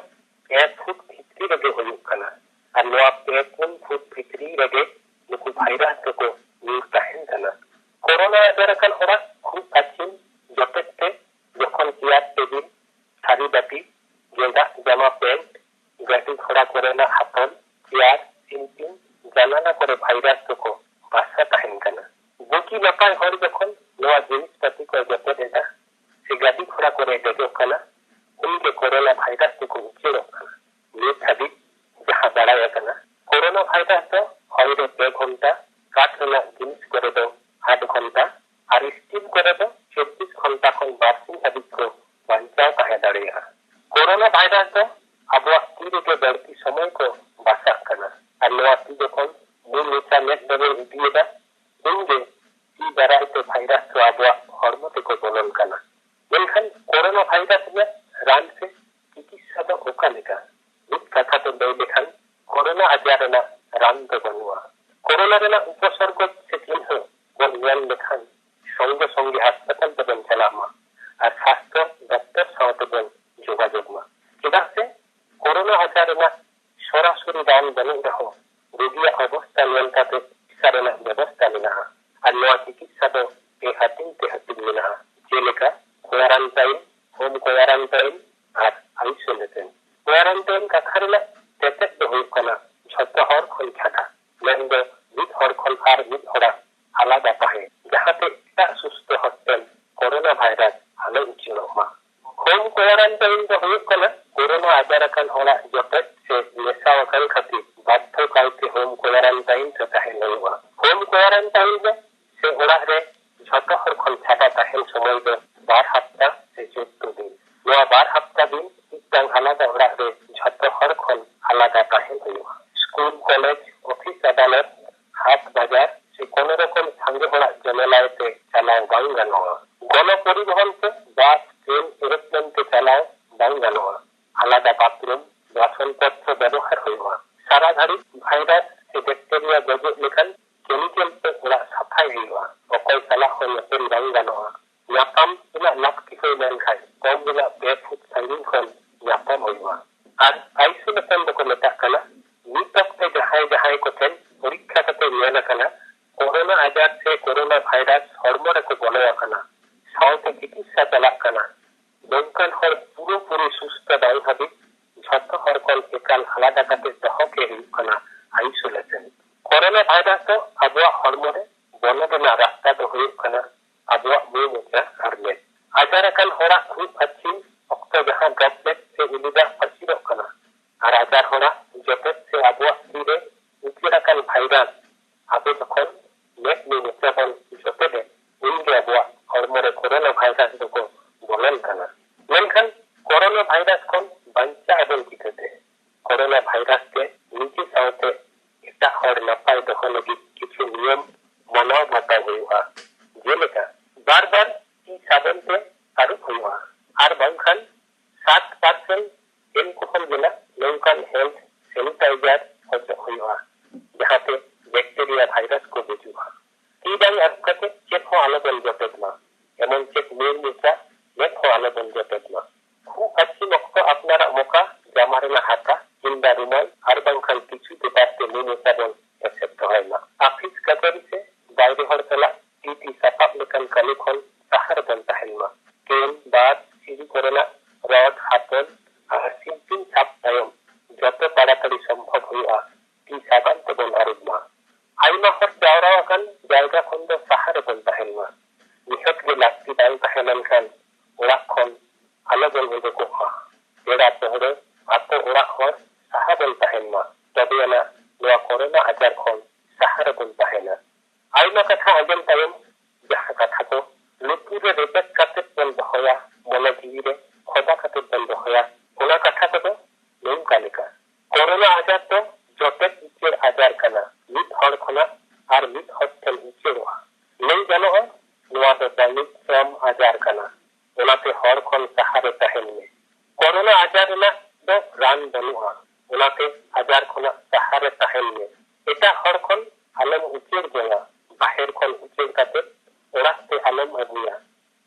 ᱯᱮ ᱯᱷᱩᱴ ᱵᱷᱤᱛᱨᱤ ᱨᱮᱜᱮ ᱦᱩᱭᱩᱜ ᱠᱟᱱᱟ ᱟᱨ ᱱᱚᱣᱟ ᱯᱮ ᱯᱩᱱ ᱯᱷᱩᱴ ᱵᱷᱤᱛᱨᱤ ᱨᱮᱜᱮ ᱱᱩᱠᱩ ᱵᱷᱟᱭᱨᱟᱥ ᱫᱚᱠᱚ ᱧᱩᱨ ᱛᱟᱦᱮᱱ ᱠᱟᱱᱟ᱾ ᱠᱳᱨᱳᱱᱟ ᱟᱡᱟᱨ ᱟᱠᱟᱱ ᱦᱚᱲᱟᱜ ᱠᱷᱩᱜ ᱟᱹᱪᱷᱤᱢ ᱡᱚᱴᱮᱫ ᱛᱮ ᱡᱚᱠᱷᱚᱱ ᱪᱮᱭᱟᱨ ᱴᱮᱵᱤᱞ, ᱛᱷᱟᱹᱨᱤ ᱵᱟᱹᱴᱤ, ᱜᱮᱸᱫᱟᱜ ᱡᱟᱢᱟ ᱯᱮᱱᱴ, ᱜᱟᱹᱰᱤ ᱜᱷᱚᱲᱟ ᱠᱚᱨᱮᱱᱟᱜ ᱦᱟᱛᱚᱞ, ᱪᱮᱭᱟᱨ, ᱥᱤᱞᱯᱤᱧ, ᱡᱟᱱᱟᱞᱟ ᱠᱚᱨᱮ ᱵᱷᱟᱭᱨᱟᱥ ᱫᱚᱠᱚ ᱵᱟᱥᱟ ᱛᱟᱦᱮᱱ ᱠᱟᱱᱟ᱾ ᱵᱩᱜᱤ ᱱᱟᱯᱟᱭ ᱦᱚᱲ ᱡᱚᱠᱷᱚᱱ ᱱᱚᱣᱟ ᱡᱤᱱᱤᱥ ᱯᱟᱹᱛᱤ ᱠᱚ ᱡᱚᱴᱮᱫ ᱮᱫᱟ ᱥᱮ ᱜᱟᱹᱰᱤ ᱜᱷᱚᱲᱟ ᱠᱚᱨᱮ ᱫᱮᱡᱚᱜ ᱠᱟᱱᱟ, ᱩᱱᱤᱜᱮ ᱠᱳᱨᱳᱱᱟ ᱵᱷᱟᱭᱨᱟᱥ ᱫᱚᱠᱚ ᱩᱪᱟᱹᱲᱚᱜ ᱠᱟᱱᱟ᱾ ᱱᱤᱛ ᱦᱟᱹᱵᱤᱡ ᱡᱟᱦᱟᱸ ᱵᱟᱲᱟᱭ ᱟᱠᱟᱱᱟ, ᱠᱳᱨᱳᱱᱟ ᱵᱷᱟᱭᱨᱟᱥ ᱫᱚ ᱦᱚᱭ ᱨᱮ ᱯᱮ ᱜᱷᱚᱱᱴᱟ, ᱠᱟᱴ ᱨᱮᱱᱟᱜ ᱡᱤᱱᱤᱥ ᱠᱚᱨᱮ ᱫᱚ ᱟᱴ ᱜᱷᱚᱱᱴᱟ ᱟᱨ ᱥᱴᱤᱞ ᱠᱚᱨᱮ ᱫᱚ ᱪᱚᱵᱵᱤᱥ ᱜᱷᱚᱱᱴᱟ ᱠᱷᱚᱱ ᱵᱟᱨ ᱥᱤᱧ ᱦᱟᱹᱵᱤᱡ ᱠᱚ ᱵᱟᱧᱪᱟᱣ ᱛᱟᱦᱮᱸ ᱫᱟᱲᱮᱭᱟᱜᱼᱟ᱾ ᱠᱳᱨᱳᱱᱟ ᱵᱷᱟᱭᱨᱟᱥ ᱫᱚ ᱟᱵᱚᱣᱟᱜ ᱛᱤ ᱨᱮᱜᱮ ᱵᱟᱹᱲᱛᱤ ᱥᱚᱢᱚᱭ ᱠᱚ ᱵᱟᱥᱟᱜ ᱠᱟᱱᱟ ᱟᱨ ᱱᱚᱣᱟ ᱛᱤ ᱡᱚᱠᱷᱚᱱ ᱢᱩ ᱢᱚᱪᱟ ᱢᱮᱫ ᱵᱟᱵᱚᱱ ᱤᱫᱤᱭᱮᱫᱟ, ᱩᱱᱜᱮ ᱛᱤ ᱫᱟᱨᱟᱭ ᱛᱮ ᱵᱷᱟᱭᱨᱟᱥ ᱫᱚ ᱟᱵᱚᱣᱟᱜ ᱦᱚᱲᱢᱚ ᱛᱮᱠᱚ ᱵᱚᱞᱚᱱ ᱠᱟᱱᱟ᱾ ᱢᱮᱱᱠᱷᱟᱱ ᱠᱳᱨᱳᱱᱟ ᱵᱷᱟᱭᱨᱟᱥ ᱨᱮᱭᱟᱜ ᱨᱟᱱ ᱥᱮ ᱪᱤᱠᱤᱛᱥᱟ ᱫᱚ ᱚᱠᱟ ᱞᱮᱠᱟ? ᱢᱤᱫ ᱠᱟᱛᱷᱟ ᱛᱮ ᱞᱟᱹᱭ ᱞᱮᱠᱷᱟᱱ ᱠᱳᱨᱳᱱᱟ ᱟᱡᱟᱨ ᱨᱮᱱᱟᱜ ᱨᱟᱱ ᱫᱚ ᱵᱟᱹᱱᱩᱜᱼᱟ᱾ ᱠᱳᱨᱳᱱᱟ ᱨᱮᱱᱟᱜ ᱩᱯᱚᱥᱚᱨᱜᱚ ᱥᱮ ᱪᱤᱱᱦᱟᱹ ᱵᱚᱱ ᱧᱮᱞ ᱞᱮᱠᱷᱟᱱ ᱥᱚᱝᱜᱮ ᱥᱚᱝᱜᱮ ᱦᱟᱥᱯᱟᱛᱟᱞ ᱛᱮᱵᱚᱱ ᱪᱟᱞᱟᱜ ᱢᱟ ᱟᱨ ᱥᱟᱥᱛᱷᱚ ᱫᱚᱯᱛᱚᱨ ᱥᱟᱶ ᱛᱮᱵᱚᱱ ᱡᱳᱜᱟᱡᱳᱜᱽ ᱢᱟ᱾ ᱪᱮᱫᱟᱜ ᱥᱮ ᱠᱳᱨᱳᱱᱟ ᱟᱡᱟᱨ ᱨᱮᱱᱟᱜ ᱥᱚᱨᱟᱥᱚᱨᱤ ᱨᱟᱱ ᱵᱟᱹᱱᱩᱜ ᱨᱮᱦᱚᱸ ᱨᱳᱜᱤᱭᱟᱜ ᱚᱵᱚᱥᱛᱟ ᱧᱮᱞ ᱠᱟᱛᱮ ᱪᱤᱠᱤᱛᱥᱟ ᱨᱮᱱᱟᱜ ᱵᱮᱵᱚᱥᱛᱟ ᱢᱮᱱᱟᱜᱼᱟ ᱟᱨ ᱱᱚᱣᱟ ᱪᱤᱠᱤᱛᱥᱟ ᱫᱚ ᱯᱮ ᱦᱟᱹᱴᱤᱧ ᱛᱮ ᱦᱟᱹᱴᱤᱧ ᱢᱮᱱᱟᱜᱼᱟ, ᱡᱮᱞᱮᱠᱟ ᱠᱳᱭᱟᱨᱟᱱᱴᱟᱭᱤᱱ, ᱦᱳᱢ ᱠᱳᱭᱟᱨᱟᱱᱴᱟᱭᱤᱱ ᱟᱨ ᱟᱭᱥᱳᱞᱮᱥᱚᱱ᱾ ᱠᱳᱭᱟᱨᱟᱱᱴᱟᱭᱤᱱ ᱠᱟᱛᱷᱟ ᱨᱮᱱᱟᱜ ᱛᱮᱛᱮᱫ ᱫᱚ ᱦᱩᱭᱩᱜ ᱠᱟᱱᱟ ᱡᱷᱚᱛᱚ ᱦᱚᱲ ᱠᱷᱚᱱ ᱪᱷᱟᱰᱟ, ᱢᱮᱱᱫᱚ ᱢᱤᱫ ᱦᱚᱲ ᱠᱷᱚᱱ ᱟᱨ ᱢᱤᱫ ᱦᱚᱲᱟᱜ ᱟᱞᱟᱫᱟ ᱛᱟᱦᱮᱸ, ᱡᱟᱦᱟᱸᱛᱮ ᱮᱴᱟᱜ ᱥᱩᱥᱛᱷ ᱦᱚᱲ ᱴᱷᱮᱱ ᱠᱳᱨᱳᱱᱟ ᱵᱷᱟᱭᱨᱟᱥ ᱟᱞᱚ ᱩᱪᱟᱹᱲᱚᱜ ᱢᱟ᱾ ᱦᱳᱢ ᱠᱳᱭᱟᱨᱟᱱᱴᱟᱭᱤᱱ ᱫᱚ ᱦᱩᱭᱩᱜ ᱠᱟᱱᱟ ᱠᱳᱨᱳᱱᱟ ᱟᱡᱟᱨ ᱟᱠᱟᱱ ᱦᱚᱲᱟᱜ ᱡᱚᱴᱮᱫ ᱥᱮ ᱢᱮᱥᱟ ᱟᱠᱟᱱ ᱠᱷᱟᱹᱛᱤᱨ ᱵᱟᱫᱽᱫᱷᱚ ᱠᱟᱭᱛᱮ ᱦᱳᱢ ᱠᱳᱭᱟᱨᱟᱱᱴᱟᱭᱤᱱ ᱨᱮ ᱛᱟᱦᱮᱸ ᱦᱩᱭᱩᱜᱼᱟ᱾ ᱦᱳᱢ ᱠᱳᱭᱟᱨᱟᱱᱴᱟᱭᱤᱱ ᱫᱚ ᱥᱮ ᱚᱲᱟᱜ ᱨᱮ ᱡᱷᱚᱛᱚ ᱦᱚᱲ ᱠᱷᱚᱱ ᱪᱷᱟᱰᱟ ᱛᱟᱦᱮᱱ ᱥᱚᱢᱚᱭ ᱫᱚ ᱵᱟᱨ ᱦᱟᱯᱛᱟ ᱥᱮ ᱪᱳᱫᱫᱳ ᱫᱤᱱ᱾ ᱱᱚᱣᱟ ᱵᱟᱨ ᱦᱟᱯᱛᱟ ᱫᱤᱱ ᱢᱤᱫᱴᱟᱝ ᱟᱞᱟᱫᱟ ᱚᱲᱟᱜ ᱨᱮ ᱡᱷᱚᱛᱚ ᱦᱚᱲ ᱠᱷᱚᱱ ᱟᱞᱟᱫᱟ ᱛᱟᱦᱮᱱ ᱦᱩᱭᱩᱜᱼᱟ᱾ ᱥᱠᱩᱞ, ᱠᱚᱞᱮᱡᱽ, ᱚᱯᱷᱤᱥ, ᱟᱫᱟᱞᱚᱛ, ᱦᱟᱴ ᱵᱟᱡᱟᱨ ᱥᱮ ᱠᱳᱱᱳ ᱨᱚᱠᱚᱢ ᱥᱟᱸᱜᱮ ᱦᱚᱲᱟᱜ ᱡᱚᱢᱮᱞᱟᱭ ᱛᱮ ᱪᱟᱞᱟᱣ ᱵᱟᱝ ᱜᱟᱱᱚᱜᱼᱟ᱾ ᱯᱚᱨᱤᱵᱚᱦᱚᱱ ᱛᱮ ᱵᱟᱥ, ᱴᱨᱮᱱ, ᱮᱨᱳᱯᱞᱮᱱ ᱛᱮ ᱪᱟᱞᱟᱣ ᱵᱟᱝ ᱜᱟᱱᱚᱜᱼᱟ᱾ ᱟᱞᱟᱫᱟ ᱵᱟᱛᱷᱨᱩᱢ, ᱵᱟᱥᱚᱱ ᱯᱚᱛᱨᱚ ᱵᱮᱵᱚᱦᱟᱨ ᱦᱩᱭᱩᱜᱼᱟ᱾ ᱥᱟᱨᱟ ᱜᱷᱟᱹᱲᱤᱡ ᱵᱷᱟᱭᱨᱟᱥ ᱥᱮ ᱵᱮᱠᱴᱮᱨᱤᱭᱟ ᱜᱚᱡᱚᱜ ᱞᱮᱠᱟᱱ ᱠᱮᱢᱤᱠᱮᱞ ᱛᱮ ᱚᱲᱟᱜ ᱥᱟᱯᱷᱟᱭ ᱦᱩᱭᱩᱜᱼᱟ᱾ ᱚᱠᱚᱭ ᱥᱟᱞᱟᱜ ᱦᱚᱸ ᱧᱮᱯᱮᱞ ᱵᱟᱝ ᱜᱟᱱᱚᱜᱼᱟ᱾ ᱧᱟᱯᱟᱢ ᱨᱮᱱᱟᱜ ᱞᱟᱹᱠᱛᱤ ᱦᱩᱭ ᱞᱮᱱᱠᱷᱟᱱ ᱠᱚᱢ ᱨᱮᱱᱟᱜ ᱯᱮ ᱯᱷᱩᱴ ᱥᱟᱺᱜᱤᱧ ᱠᱷᱚᱱ ᱧᱟᱯᱟᱢ ᱦᱩᱭᱩᱜᱼᱟ᱾ ᱟᱨ ᱟᱭᱥᱳᱞᱮᱥᱚᱱ ᱫᱚᱠᱚ ᱢᱮᱛᱟᱜ ᱠᱟᱱᱟ ᱢᱤᱫ ᱚᱠᱛᱮ ᱡᱟᱦᱟᱸᱭ ᱡᱟᱦᱟᱸᱭ ᱠᱚᱴᱷᱮᱱ ᱯᱚᱨᱤᱠᱠᱷᱟ ᱠᱟᱛᱮ ᱧᱮᱞ ᱟᱠᱟᱱᱟ ᱠᱳᱨᱳᱱᱟ ᱟᱡᱟᱨ ᱥᱮ ᱠᱳᱨᱳᱱᱟ ᱵᱷᱟᱭᱨᱟᱥ ᱦᱚᱲᱢᱚ ᱨᱮᱠᱚ ᱵᱚᱞᱚ ᱟᱠᱟᱱᱟ, ᱥᱟᱶᱛᱮ ᱪᱤᱠᱤᱛᱥᱟ ᱪᱟᱞᱟᱜ ᱠᱟᱱᱟ, ᱱᱚᱝᱠᱟᱱ ᱦᱚᱲ ᱯᱩᱨᱟᱹᱯᱩᱨᱤ ᱥᱩᱥᱛᱷ ᱵᱟᱝ ᱦᱟᱹᱵᱤᱡ ᱡᱷᱚᱛᱚ ᱦᱚᱲ ᱠᱷᱚᱱ ᱮᱠᱟᱞ ᱟᱞᱟᱫᱟ ᱠᱟᱛᱮ ᱫᱚᱦᱚ ᱜᱮ ᱦᱩᱭᱩᱜ ᱠᱟᱱᱟ ᱟᱭᱥᱳᱞᱮᱥᱚᱱ᱾ ᱠᱳᱨᱳᱱᱟ ᱵᱷᱟᱭᱨᱟᱥ ᱫᱚ ᱟᱵᱚᱣᱟᱜ ᱦᱚᱲᱢᱚ ᱨᱮ ᱵᱚᱞᱚ ᱨᱮᱱᱟᱜ ᱨᱟᱥᱛᱟ ᱫᱚ ᱦᱩᱭᱩᱜ ᱠᱟᱱᱟ ᱟᱵᱚᱣᱟᱜ ᱢᱩ, ᱢᱚᱪᱟ ᱟᱨ ᱢᱮᱫ᱾ ᱟᱡᱟᱨ ᱟᱠᱟᱱ ᱦᱚᱲᱟᱜ ᱠᱷᱩᱜ ᱟᱹᱪᱷᱤᱢ ᱚᱠᱛᱚ ᱡᱟᱦᱟᱸ ᱰᱨᱚᱯᱞᱮᱴ ᱥᱮ ᱩᱞᱤ ᱫᱟᱜ ᱯᱟᱹᱥᱤᱨᱚᱜ ᱠᱟᱱᱟ ᱟᱨ ᱟᱡᱟᱨ ᱦᱚᱲᱟᱜ ᱡᱚᱴᱮᱫ ᱥᱮ ᱟᱵᱚᱣᱟᱜ ᱛᱤ ᱨᱮ ᱩᱪᱟᱹᱲ ᱟᱠᱟᱱ ᱵᱷᱟᱭᱨᱟᱥ ᱟᱵᱚ ᱡᱚᱠᱷᱚᱱ ᱢᱮᱫ, ᱢᱩ, ᱢᱚᱪᱟ ᱵᱚᱱ ᱡᱚᱴᱮᱫᱮᱫ, ᱩᱱᱜᱮ ᱟᱵᱚᱣᱟᱜ ᱦᱚᱲᱢᱚ ᱨᱮ ᱠᱳᱨᱳᱱᱟ ᱵᱷᱟᱭᱨᱟᱥ ᱫᱚᱠᱚ ᱵᱚᱞᱚᱱ ᱠᱟᱱᱟ᱾ ᱢᱮᱱᱠᱷᱟᱱ ᱠᱳᱨᱳᱱᱟ ᱵᱷᱟᱭᱨᱟᱥ ᱠᱷᱚᱱ ᱵᱟᱧᱪᱟᱜ ᱟᱵᱚᱱ ᱪᱤᱠᱟᱹᱛᱮ? ᱠᱳᱨᱳᱱᱟ ᱵᱷᱟᱭᱨᱟᱥ ᱛᱮ ᱱᱤᱡᱮ ᱥᱟᱶᱛᱮ ᱮᱴᱟᱜ ᱦᱚᱲ ᱱᱟᱯᱟᱭ ᱫᱚᱦᱚ ᱞᱟᱹᱜᱤᱫ ᱠᱤᱪᱷᱩ ᱱᱤᱭᱚᱢ ᱢᱟᱱᱟᱣ ᱵᱟᱛᱟᱣ ᱦᱩᱭᱩᱜᱼᱟ᱾ ᱡᱮᱞᱮᱠᱟ, ᱵᱟᱨ ᱵᱟᱨ ᱛᱤ ᱥᱟᱵᱚᱱ ᱛᱮ ᱟᱹᱨᱩᱵ ᱦᱩᱭᱩᱜᱼᱟ ᱟᱨ ᱵᱟᱝᱠᱷᱟᱱ ᱥᱟᱛ ᱯᱟᱨᱥᱮᱱᱴ ᱮᱞᱠᱳᱦᱚᱞ ᱢᱮᱱᱟᱜ ᱱᱚᱝᱠᱟᱱ ᱦᱮᱱᱰ ᱥᱮᱱᱤᱴᱟᱭᱡᱟᱨ ᱚᱪᱚᱜ ᱦᱩᱭᱩᱜᱼᱟ, ᱡᱟᱦᱟᱸᱛᱮ ᱵᱮᱠᱴᱮᱨᱤᱭᱟ ᱵᱷᱟᱭᱨᱟᱥ ᱠᱚ ᱜᱩᱡᱩᱜᱼᱟ᱾ ᱛᱤ ᱵᱟᱝ ᱟᱹᱨᱩᱵ ᱠᱟᱛᱮ ᱪᱮᱫ ᱦᱚᱸ ᱟᱞᱚᱵᱚᱱ ᱡᱚᱴᱮᱫ ᱢᱟ, ᱮᱢᱚᱱ ᱪᱮᱫ ᱢᱩ, ᱢᱚᱪᱟ, ᱢᱮᱫ ᱦᱚᱸ ᱟᱞᱚᱵᱚᱱ ᱡᱚᱴᱮᱫ ᱢᱟ᱾ ᱠᱷᱩᱜ ᱟᱹᱪᱷᱤᱢ ᱚᱠᱛᱚ ᱟᱯᱱᱟᱨᱟᱜ ᱢᱚᱠᱟ, ᱡᱟᱢᱟ ᱨᱮᱱᱟᱜ ᱦᱟᱛᱟ ᱠᱤᱝᱵᱟ ᱨᱩᱢᱟᱞ ᱟᱨ ᱵᱟᱝᱠᱷᱟᱱ ᱴᱤᱥᱩ ᱯᱮᱯᱟᱨ ᱛᱮ ᱢᱩ, ᱢᱚᱪᱟ ᱵᱚᱱ ᱮᱥᱮᱫ ᱫᱚᱦᱚᱭ ᱢᱟ᱾ ᱟᱯᱷᱤᱥ, ᱠᱟᱪᱷᱟᱨᱤ ᱥᱮ ᱵᱟᱭᱨᱮ ᱦᱚᱲ ᱥᱟᱞᱟᱜ ᱛᱤ ᱛᱤ ᱥᱟᱯᱟᱵ ᱞᱮᱠᱟᱱ ᱠᱟᱹᱢᱤ ᱠᱷᱚᱱ ᱥᱟᱦᱟ ᱨᱮᱵᱚᱱ ᱛᱟᱦᱮᱱ ᱢᱟ᱾ ᱴᱨᱮᱱ, ᱵᱟᱥ, ᱥᱤᱲᱤ ᱠᱚᱨᱮᱱᱟᱜ ᱨᱚᱰ, ᱦᱟᱯᱚᱱ ᱟᱨ ᱥᱤᱞᱯᱤᱧ ᱥᱟᱵ ᱛᱟᱭᱚᱢ ᱡᱚᱛᱚ ᱛᱟᱲᱟᱛᱟᱲᱤ ᱥᱚᱢᱵᱷᱚᱵ ᱦᱩᱭᱩᱜᱼᱟ, ᱛᱤ ᱥᱟᱵᱟᱱ ᱛᱮᱵᱚᱱ ᱟᱹᱨᱩᱵ ᱢᱟ᱾ ᱟᱭᱢᱟ ᱦᱚᱲ ᱡᱟᱣᱨᱟ ᱟᱠᱟᱱ ᱡᱟᱭᱜᱟ ᱠᱷᱚᱱ ᱫᱚ ᱥᱟᱦᱟ ᱨᱮᱵᱚᱱ ᱛᱟᱦᱮᱱ ᱢᱟ᱾ ᱱᱤᱦᱟᱹᱛ ᱜᱮ ᱞᱟᱹᱠᱛᱤ ᱵᱟᱝ ᱛᱟᱦᱮᱸ ᱞᱮᱱᱠᱷᱟᱱ ᱚᱲᱟᱜ ᱠᱷᱚᱱ ᱟᱞᱚ ᱵᱚᱱ ᱩᱰᱩᱠᱚᱜ ᱢᱟ᱾ ᱯᱮᱲᱟ ᱯᱟᱹᱦᱲᱟᱹ, ᱟᱛᱳ ᱚᱲᱟᱜ ᱦᱚᱲ ᱥᱟᱦᱟ ᱵᱚᱱ ᱛᱟᱦᱮᱱ ᱢᱟ᱾ ᱛᱚᱵᱮ ᱟᱱᱟᱜ ᱱᱚᱣᱟ ᱠᱳᱨᱳᱱᱟ ᱟᱡᱟᱨ ᱠᱷᱚᱱ ᱥᱟᱦᱟ ᱨᱮᱵᱚᱱ ᱛᱟᱦᱮᱱᱟ᱾ ᱟᱭᱢᱟ ᱠᱟᱛᱷᱟ ᱟᱸᱡᱚᱢ ᱛᱟᱭᱚᱢ ᱡᱟᱦᱟᱸ ᱠᱟᱛᱷᱟ ᱠᱚ ᱞᱩᱛᱩᱨ ᱨᱮ ᱨᱮᱵᱮᱫ ᱠᱟᱛᱮ ᱵᱚᱱ ᱫᱚᱦᱚᱭᱟ, ᱢᱚᱱᱮ ᱡᱤᱣᱤ ᱨᱮ ᱠᱷᱚᱫᱟ ᱠᱟᱛᱮ ᱵᱚᱱ ᱫᱚᱦᱚᱭᱟ, ᱚᱱᱟ ᱠᱟᱛᱷᱟ ᱠᱚᱫᱚ ᱱᱚᱝᱠᱟ ᱞᱮᱠᱟ: ᱠᱳᱨᱳᱱᱟ ᱟᱡᱟᱨ ᱫᱚ ᱡᱚᱴᱮᱫ ᱩᱪᱟᱹᱲ ᱟᱡᱟᱨ ᱠᱟᱱᱟ, ᱢᱤᱫ ᱦᱚᱲ ᱠᱷᱚᱱᱟᱜ ᱟᱨ ᱢᱤᱫ ᱦᱚᱲ ᱴᱷᱮᱱ ᱩᱪᱟᱹᱲᱚᱜᱼᱟ᱾ ᱞᱟᱹᱭ ᱜᱟᱱᱚᱜᱼᱟ, ᱱᱚᱣᱟ ᱫᱚ ᱵᱟᱹᱱᱤᱡᱽ ᱥᱨᱚᱢ ᱟᱡᱟᱨ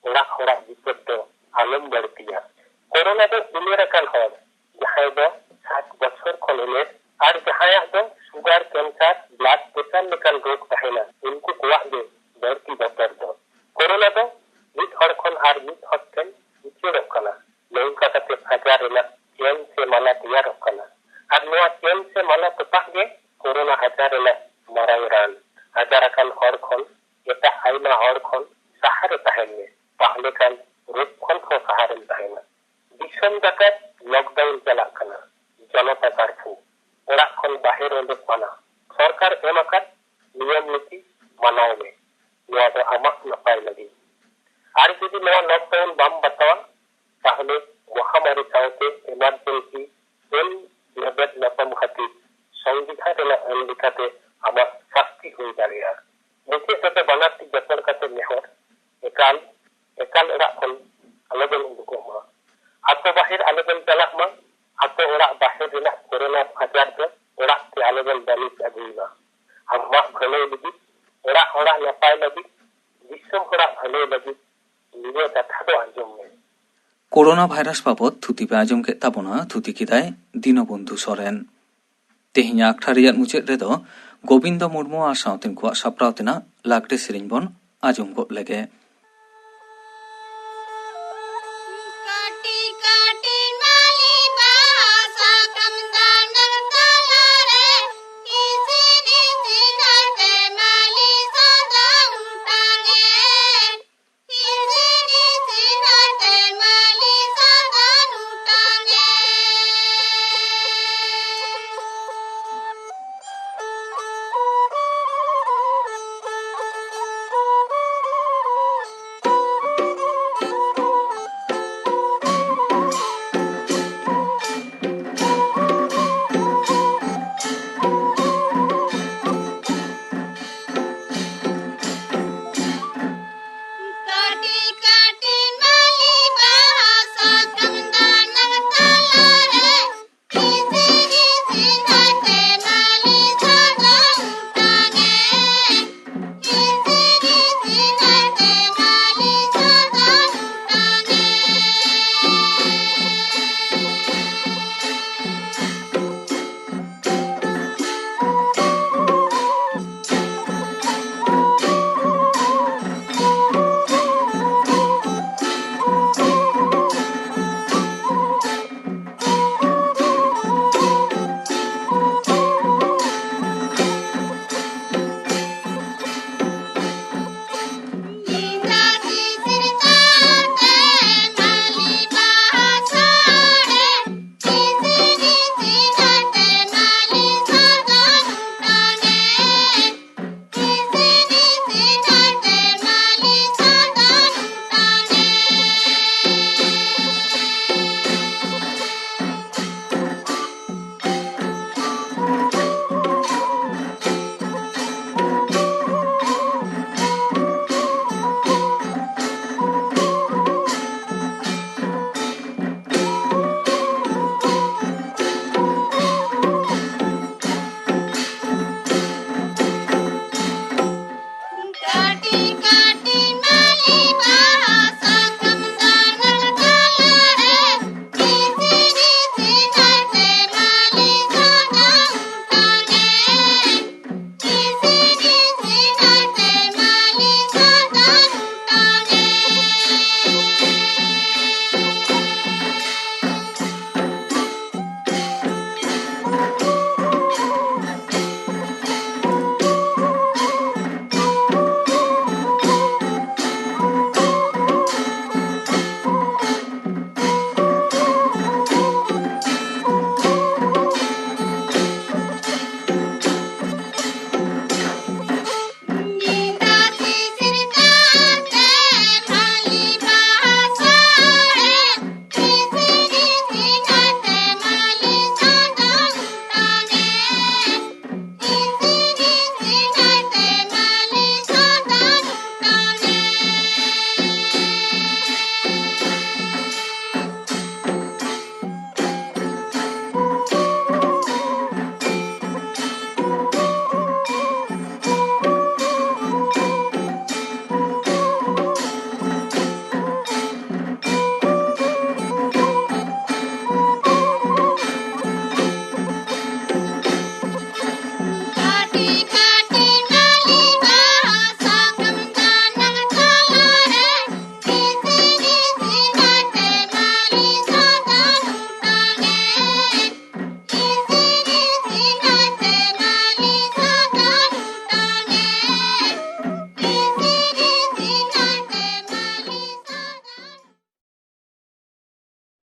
ᱚᱲᱟᱜ ᱦᱚᱲᱟᱜ ᱵᱤᱯᱚᱫ ᱫᱚ ᱟᱞᱚᱢ ᱵᱟᱹᱲᱛᱤᱭᱟ᱾ ᱠᱳᱨᱳᱱᱟ ᱫᱚ ᱩᱢᱮᱨ ᱟᱠᱟᱱ ᱦᱚᱲ, ᱡᱟᱦᱟᱸᱭ ᱫᱚ ᱥᱟᱴ ᱵᱚᱪᱷᱚᱨ ᱠᱷᱚᱱ ᱩᱢᱮᱨ, ᱟᱨ ᱡᱟᱦᱟᱸᱭᱟᱜ ᱫᱚ ᱥᱩᱜᱟᱨ, ᱠᱮᱱᱥᱟᱨ, ᱵᱞᱟᱰ ᱯᱨᱮᱥᱟᱨ ᱞᱮᱠᱟᱱ ᱨᱳᱜᱽ ᱛᱟᱦᱮᱱᱟ, ᱩᱱᱠᱩ ᱠᱚᱣᱟᱜ ᱜᱮ ᱵᱟᱹᱲᱛᱤ ᱵᱚᱛᱚᱨ ᱫᱚ᱾ ᱠᱳᱨᱳᱱᱟ ᱫᱚ ᱢᱤᱫ ᱦᱚᱲ ᱠᱷᱚᱱ ᱟᱨ ᱢᱤᱫ ᱦᱚᱲ ᱴᱷᱮᱱ ᱩᱪᱟᱹᱲᱚᱜ ᱠᱟᱱᱟ᱾ ᱱᱚᱝᱠᱟ ᱠᱟᱛᱮ ᱟᱡᱟᱨ ᱨᱮᱱᱟᱜ ᱪᱮᱱ ᱥᱮ ᱢᱟᱞᱟ ᱛᱮᱭᱟᱨᱚᱜ ᱠᱟᱱᱟ᱾ ᱟᱨ ᱱᱚᱣᱟ ᱪᱮᱱ ᱥᱮ ᱢᱟᱞᱟ ᱛᱚᱯᱟᱜ ᱜᱮ ᱠᱳᱨᱳᱱᱟ ᱟᱡᱟᱨ ᱨᱮᱱᱟᱜ ᱢᱟᱨᱟᱝ ᱨᱟᱱ᱾ ᱟᱡᱟᱨ ᱟᱠᱟᱱ ᱦᱚᱲ ᱠᱷᱚᱱ, ᱮᱴᱟᱜ ᱟᱭᱢᱟ ᱦᱚᱲ ᱠᱷᱚᱱ ᱥᱟᱦᱟ ᱨᱮ ᱛᱟᱦᱮᱱ ᱢᱮ, ᱛᱟᱦᱞᱮ ᱠᱷᱟᱱ ᱨᱳᱜᱽ ᱠᱷᱚᱱ ᱦᱚᱸ ᱥᱟᱦᱟ ᱨᱮᱢ ᱛᱟᱦᱮᱱᱟ᱾ ᱫᱤᱥᱚᱢ ᱡᱟᱠᱟᱛ ᱞᱚᱠᱰᱟᱣᱩᱱ ᱪᱟᱞᱟᱜ ᱠᱟᱱᱟ, ᱡᱚᱱᱚᱛᱟ ᱠᱟᱨᱯᱷᱩ, ᱚᱲᱟᱜ ᱠᱷᱚᱱ ᱵᱟᱦᱮᱨ ᱩᱰᱩᱠ ᱢᱟᱱᱟ, ᱥᱚᱨᱠᱟᱨ ᱮᱢ ᱟᱠᱟᱫ ᱱᱤᱭᱚᱢ ᱱᱤᱛᱤ ᱢᱟᱱᱟᱣ ᱢᱮ, ᱱᱚᱣᱟ ᱫᱚ ᱟᱢᱟᱜ ᱱᱟᱯᱟᱭ ᱞᱟᱹᱜᱤᱫ᱾ ᱟᱨ ᱡᱩᱫᱤ ᱱᱚᱣᱟ ᱞᱚᱠᱰᱟᱣᱩᱱ ᱵᱟᱢ ᱵᱟᱛᱟᱣᱟ, ᱛᱟᱦᱞᱮ ᱢᱚᱦᱟᱢᱟᱨᱤ ᱥᱟᱶᱛᱮ ᱮᱢᱟᱨᱡᱮᱱᱥᱤ ᱟᱹᱱ ᱞᱮᱵᱮᱫ ᱧᱟᱯᱟᱢ ᱠᱷᱟᱹᱛᱤᱨ ᱥᱚᱝᱵᱤᱫᱷᱟᱱ ᱨᱮᱱᱟᱜ ᱟᱹᱱ ᱞᱮᱠᱟᱛᱮ ᱟᱢᱟᱜ ᱥᱟᱹᱥᱛᱤ ᱦᱩᱭ ᱫᱟᱲᱮᱭᱟᱜᱼᱟ᱾ ᱢᱩᱪᱟᱹᱫ ᱨᱮᱫᱚ ᱵᱟᱱᱟᱨ ᱛᱤ ᱡᱟᱯᱚᱲ ᱠᱟᱛᱮ ᱱᱮᱦᱚᱨ, ᱮᱠᱟᱞ, ᱮᱠᱟᱞ ᱚᱲᱟᱜ ᱠᱷᱚᱱ ᱟᱞᱚᱵᱚᱱ ᱩᱰᱩᱠᱚᱜ ᱢᱟ᱾ ᱟᱛᱳ ᱵᱟᱦᱮᱨ ᱟᱞᱚᱵᱚᱱ ᱪᱟᱞᱟᱜ ᱢᱟ᱾ ᱟᱛᱳ ᱚᱲᱟᱜ ᱵᱟᱦᱮᱨ ᱨᱮᱱᱟᱜ ᱠᱳᱨᱳᱱᱟ ᱟᱡᱟᱨ ᱫᱚ ᱚᱲᱟᱜ ᱛᱮ ᱟᱞᱚᱵᱚᱱ ᱵᱟᱹᱱᱤᱡ ᱟᱹᱜᱩᱭ ᱢᱟ᱾ ᱟᱢᱟᱜ ᱵᱷᱟᱹᱞᱟᱹᱭ ᱞᱟᱹᱜᱤᱫ, ᱚᱲᱟᱜ ᱦᱚᱲᱟᱜ ᱱᱟᱯᱟᱭ ᱞᱟᱹᱜᱤᱫ, ᱫᱤᱥᱚᱢ ᱦᱚᱲᱟᱜ ᱵᱷᱟᱹᱞᱟᱹᱭ ᱞᱟᱹᱜᱤᱫ ᱱᱤᱭᱟᱹ ᱠᱟᱛᱷᱟ ᱫᱚ ᱟᱸᱡᱚᱢ ᱢᱮ᱾ ᱠᱳᱨᱳᱱᱟ ᱵᱷᱟᱭᱨᱟᱥ ᱵᱟᱵᱚᱛ ᱛᱷᱩᱛᱤ ᱯᱮ ᱟᱸᱡᱚᱢ ᱠᱮᱫ ᱛᱟᱵᱚᱱᱟ, ᱛᱷᱩᱛᱤ ᱠᱮᱫᱟᱭ ᱫᱤᱱᱚᱵᱚᱱᱫᱷᱩ ᱥᱚᱨᱮᱱ᱾ ᱛᱮᱦᱮᱧᱟᱜ ᱟᱠᱷᱲᱟ ᱨᱮᱭᱟᱜ ᱢᱩᱪᱟᱹᱫ ᱨᱮᱫᱚ ᱜᱳᱵᱤᱱᱫᱚ ᱢᱩᱨᱢᱩ ᱟᱨ ᱥᱟᱶᱛᱮᱱ ᱠᱚᱣᱟᱜ ᱥᱟᱯᱲᱟᱣ ᱛᱮᱱᱟᱜ ᱞᱟᱜᱽᱲᱮ ᱥᱮᱨᱮᱧ ᱵᱚᱱ ᱟᱸᱡᱚᱢ ᱜᱚᱫ ᱞᱮᱜᱮ᱾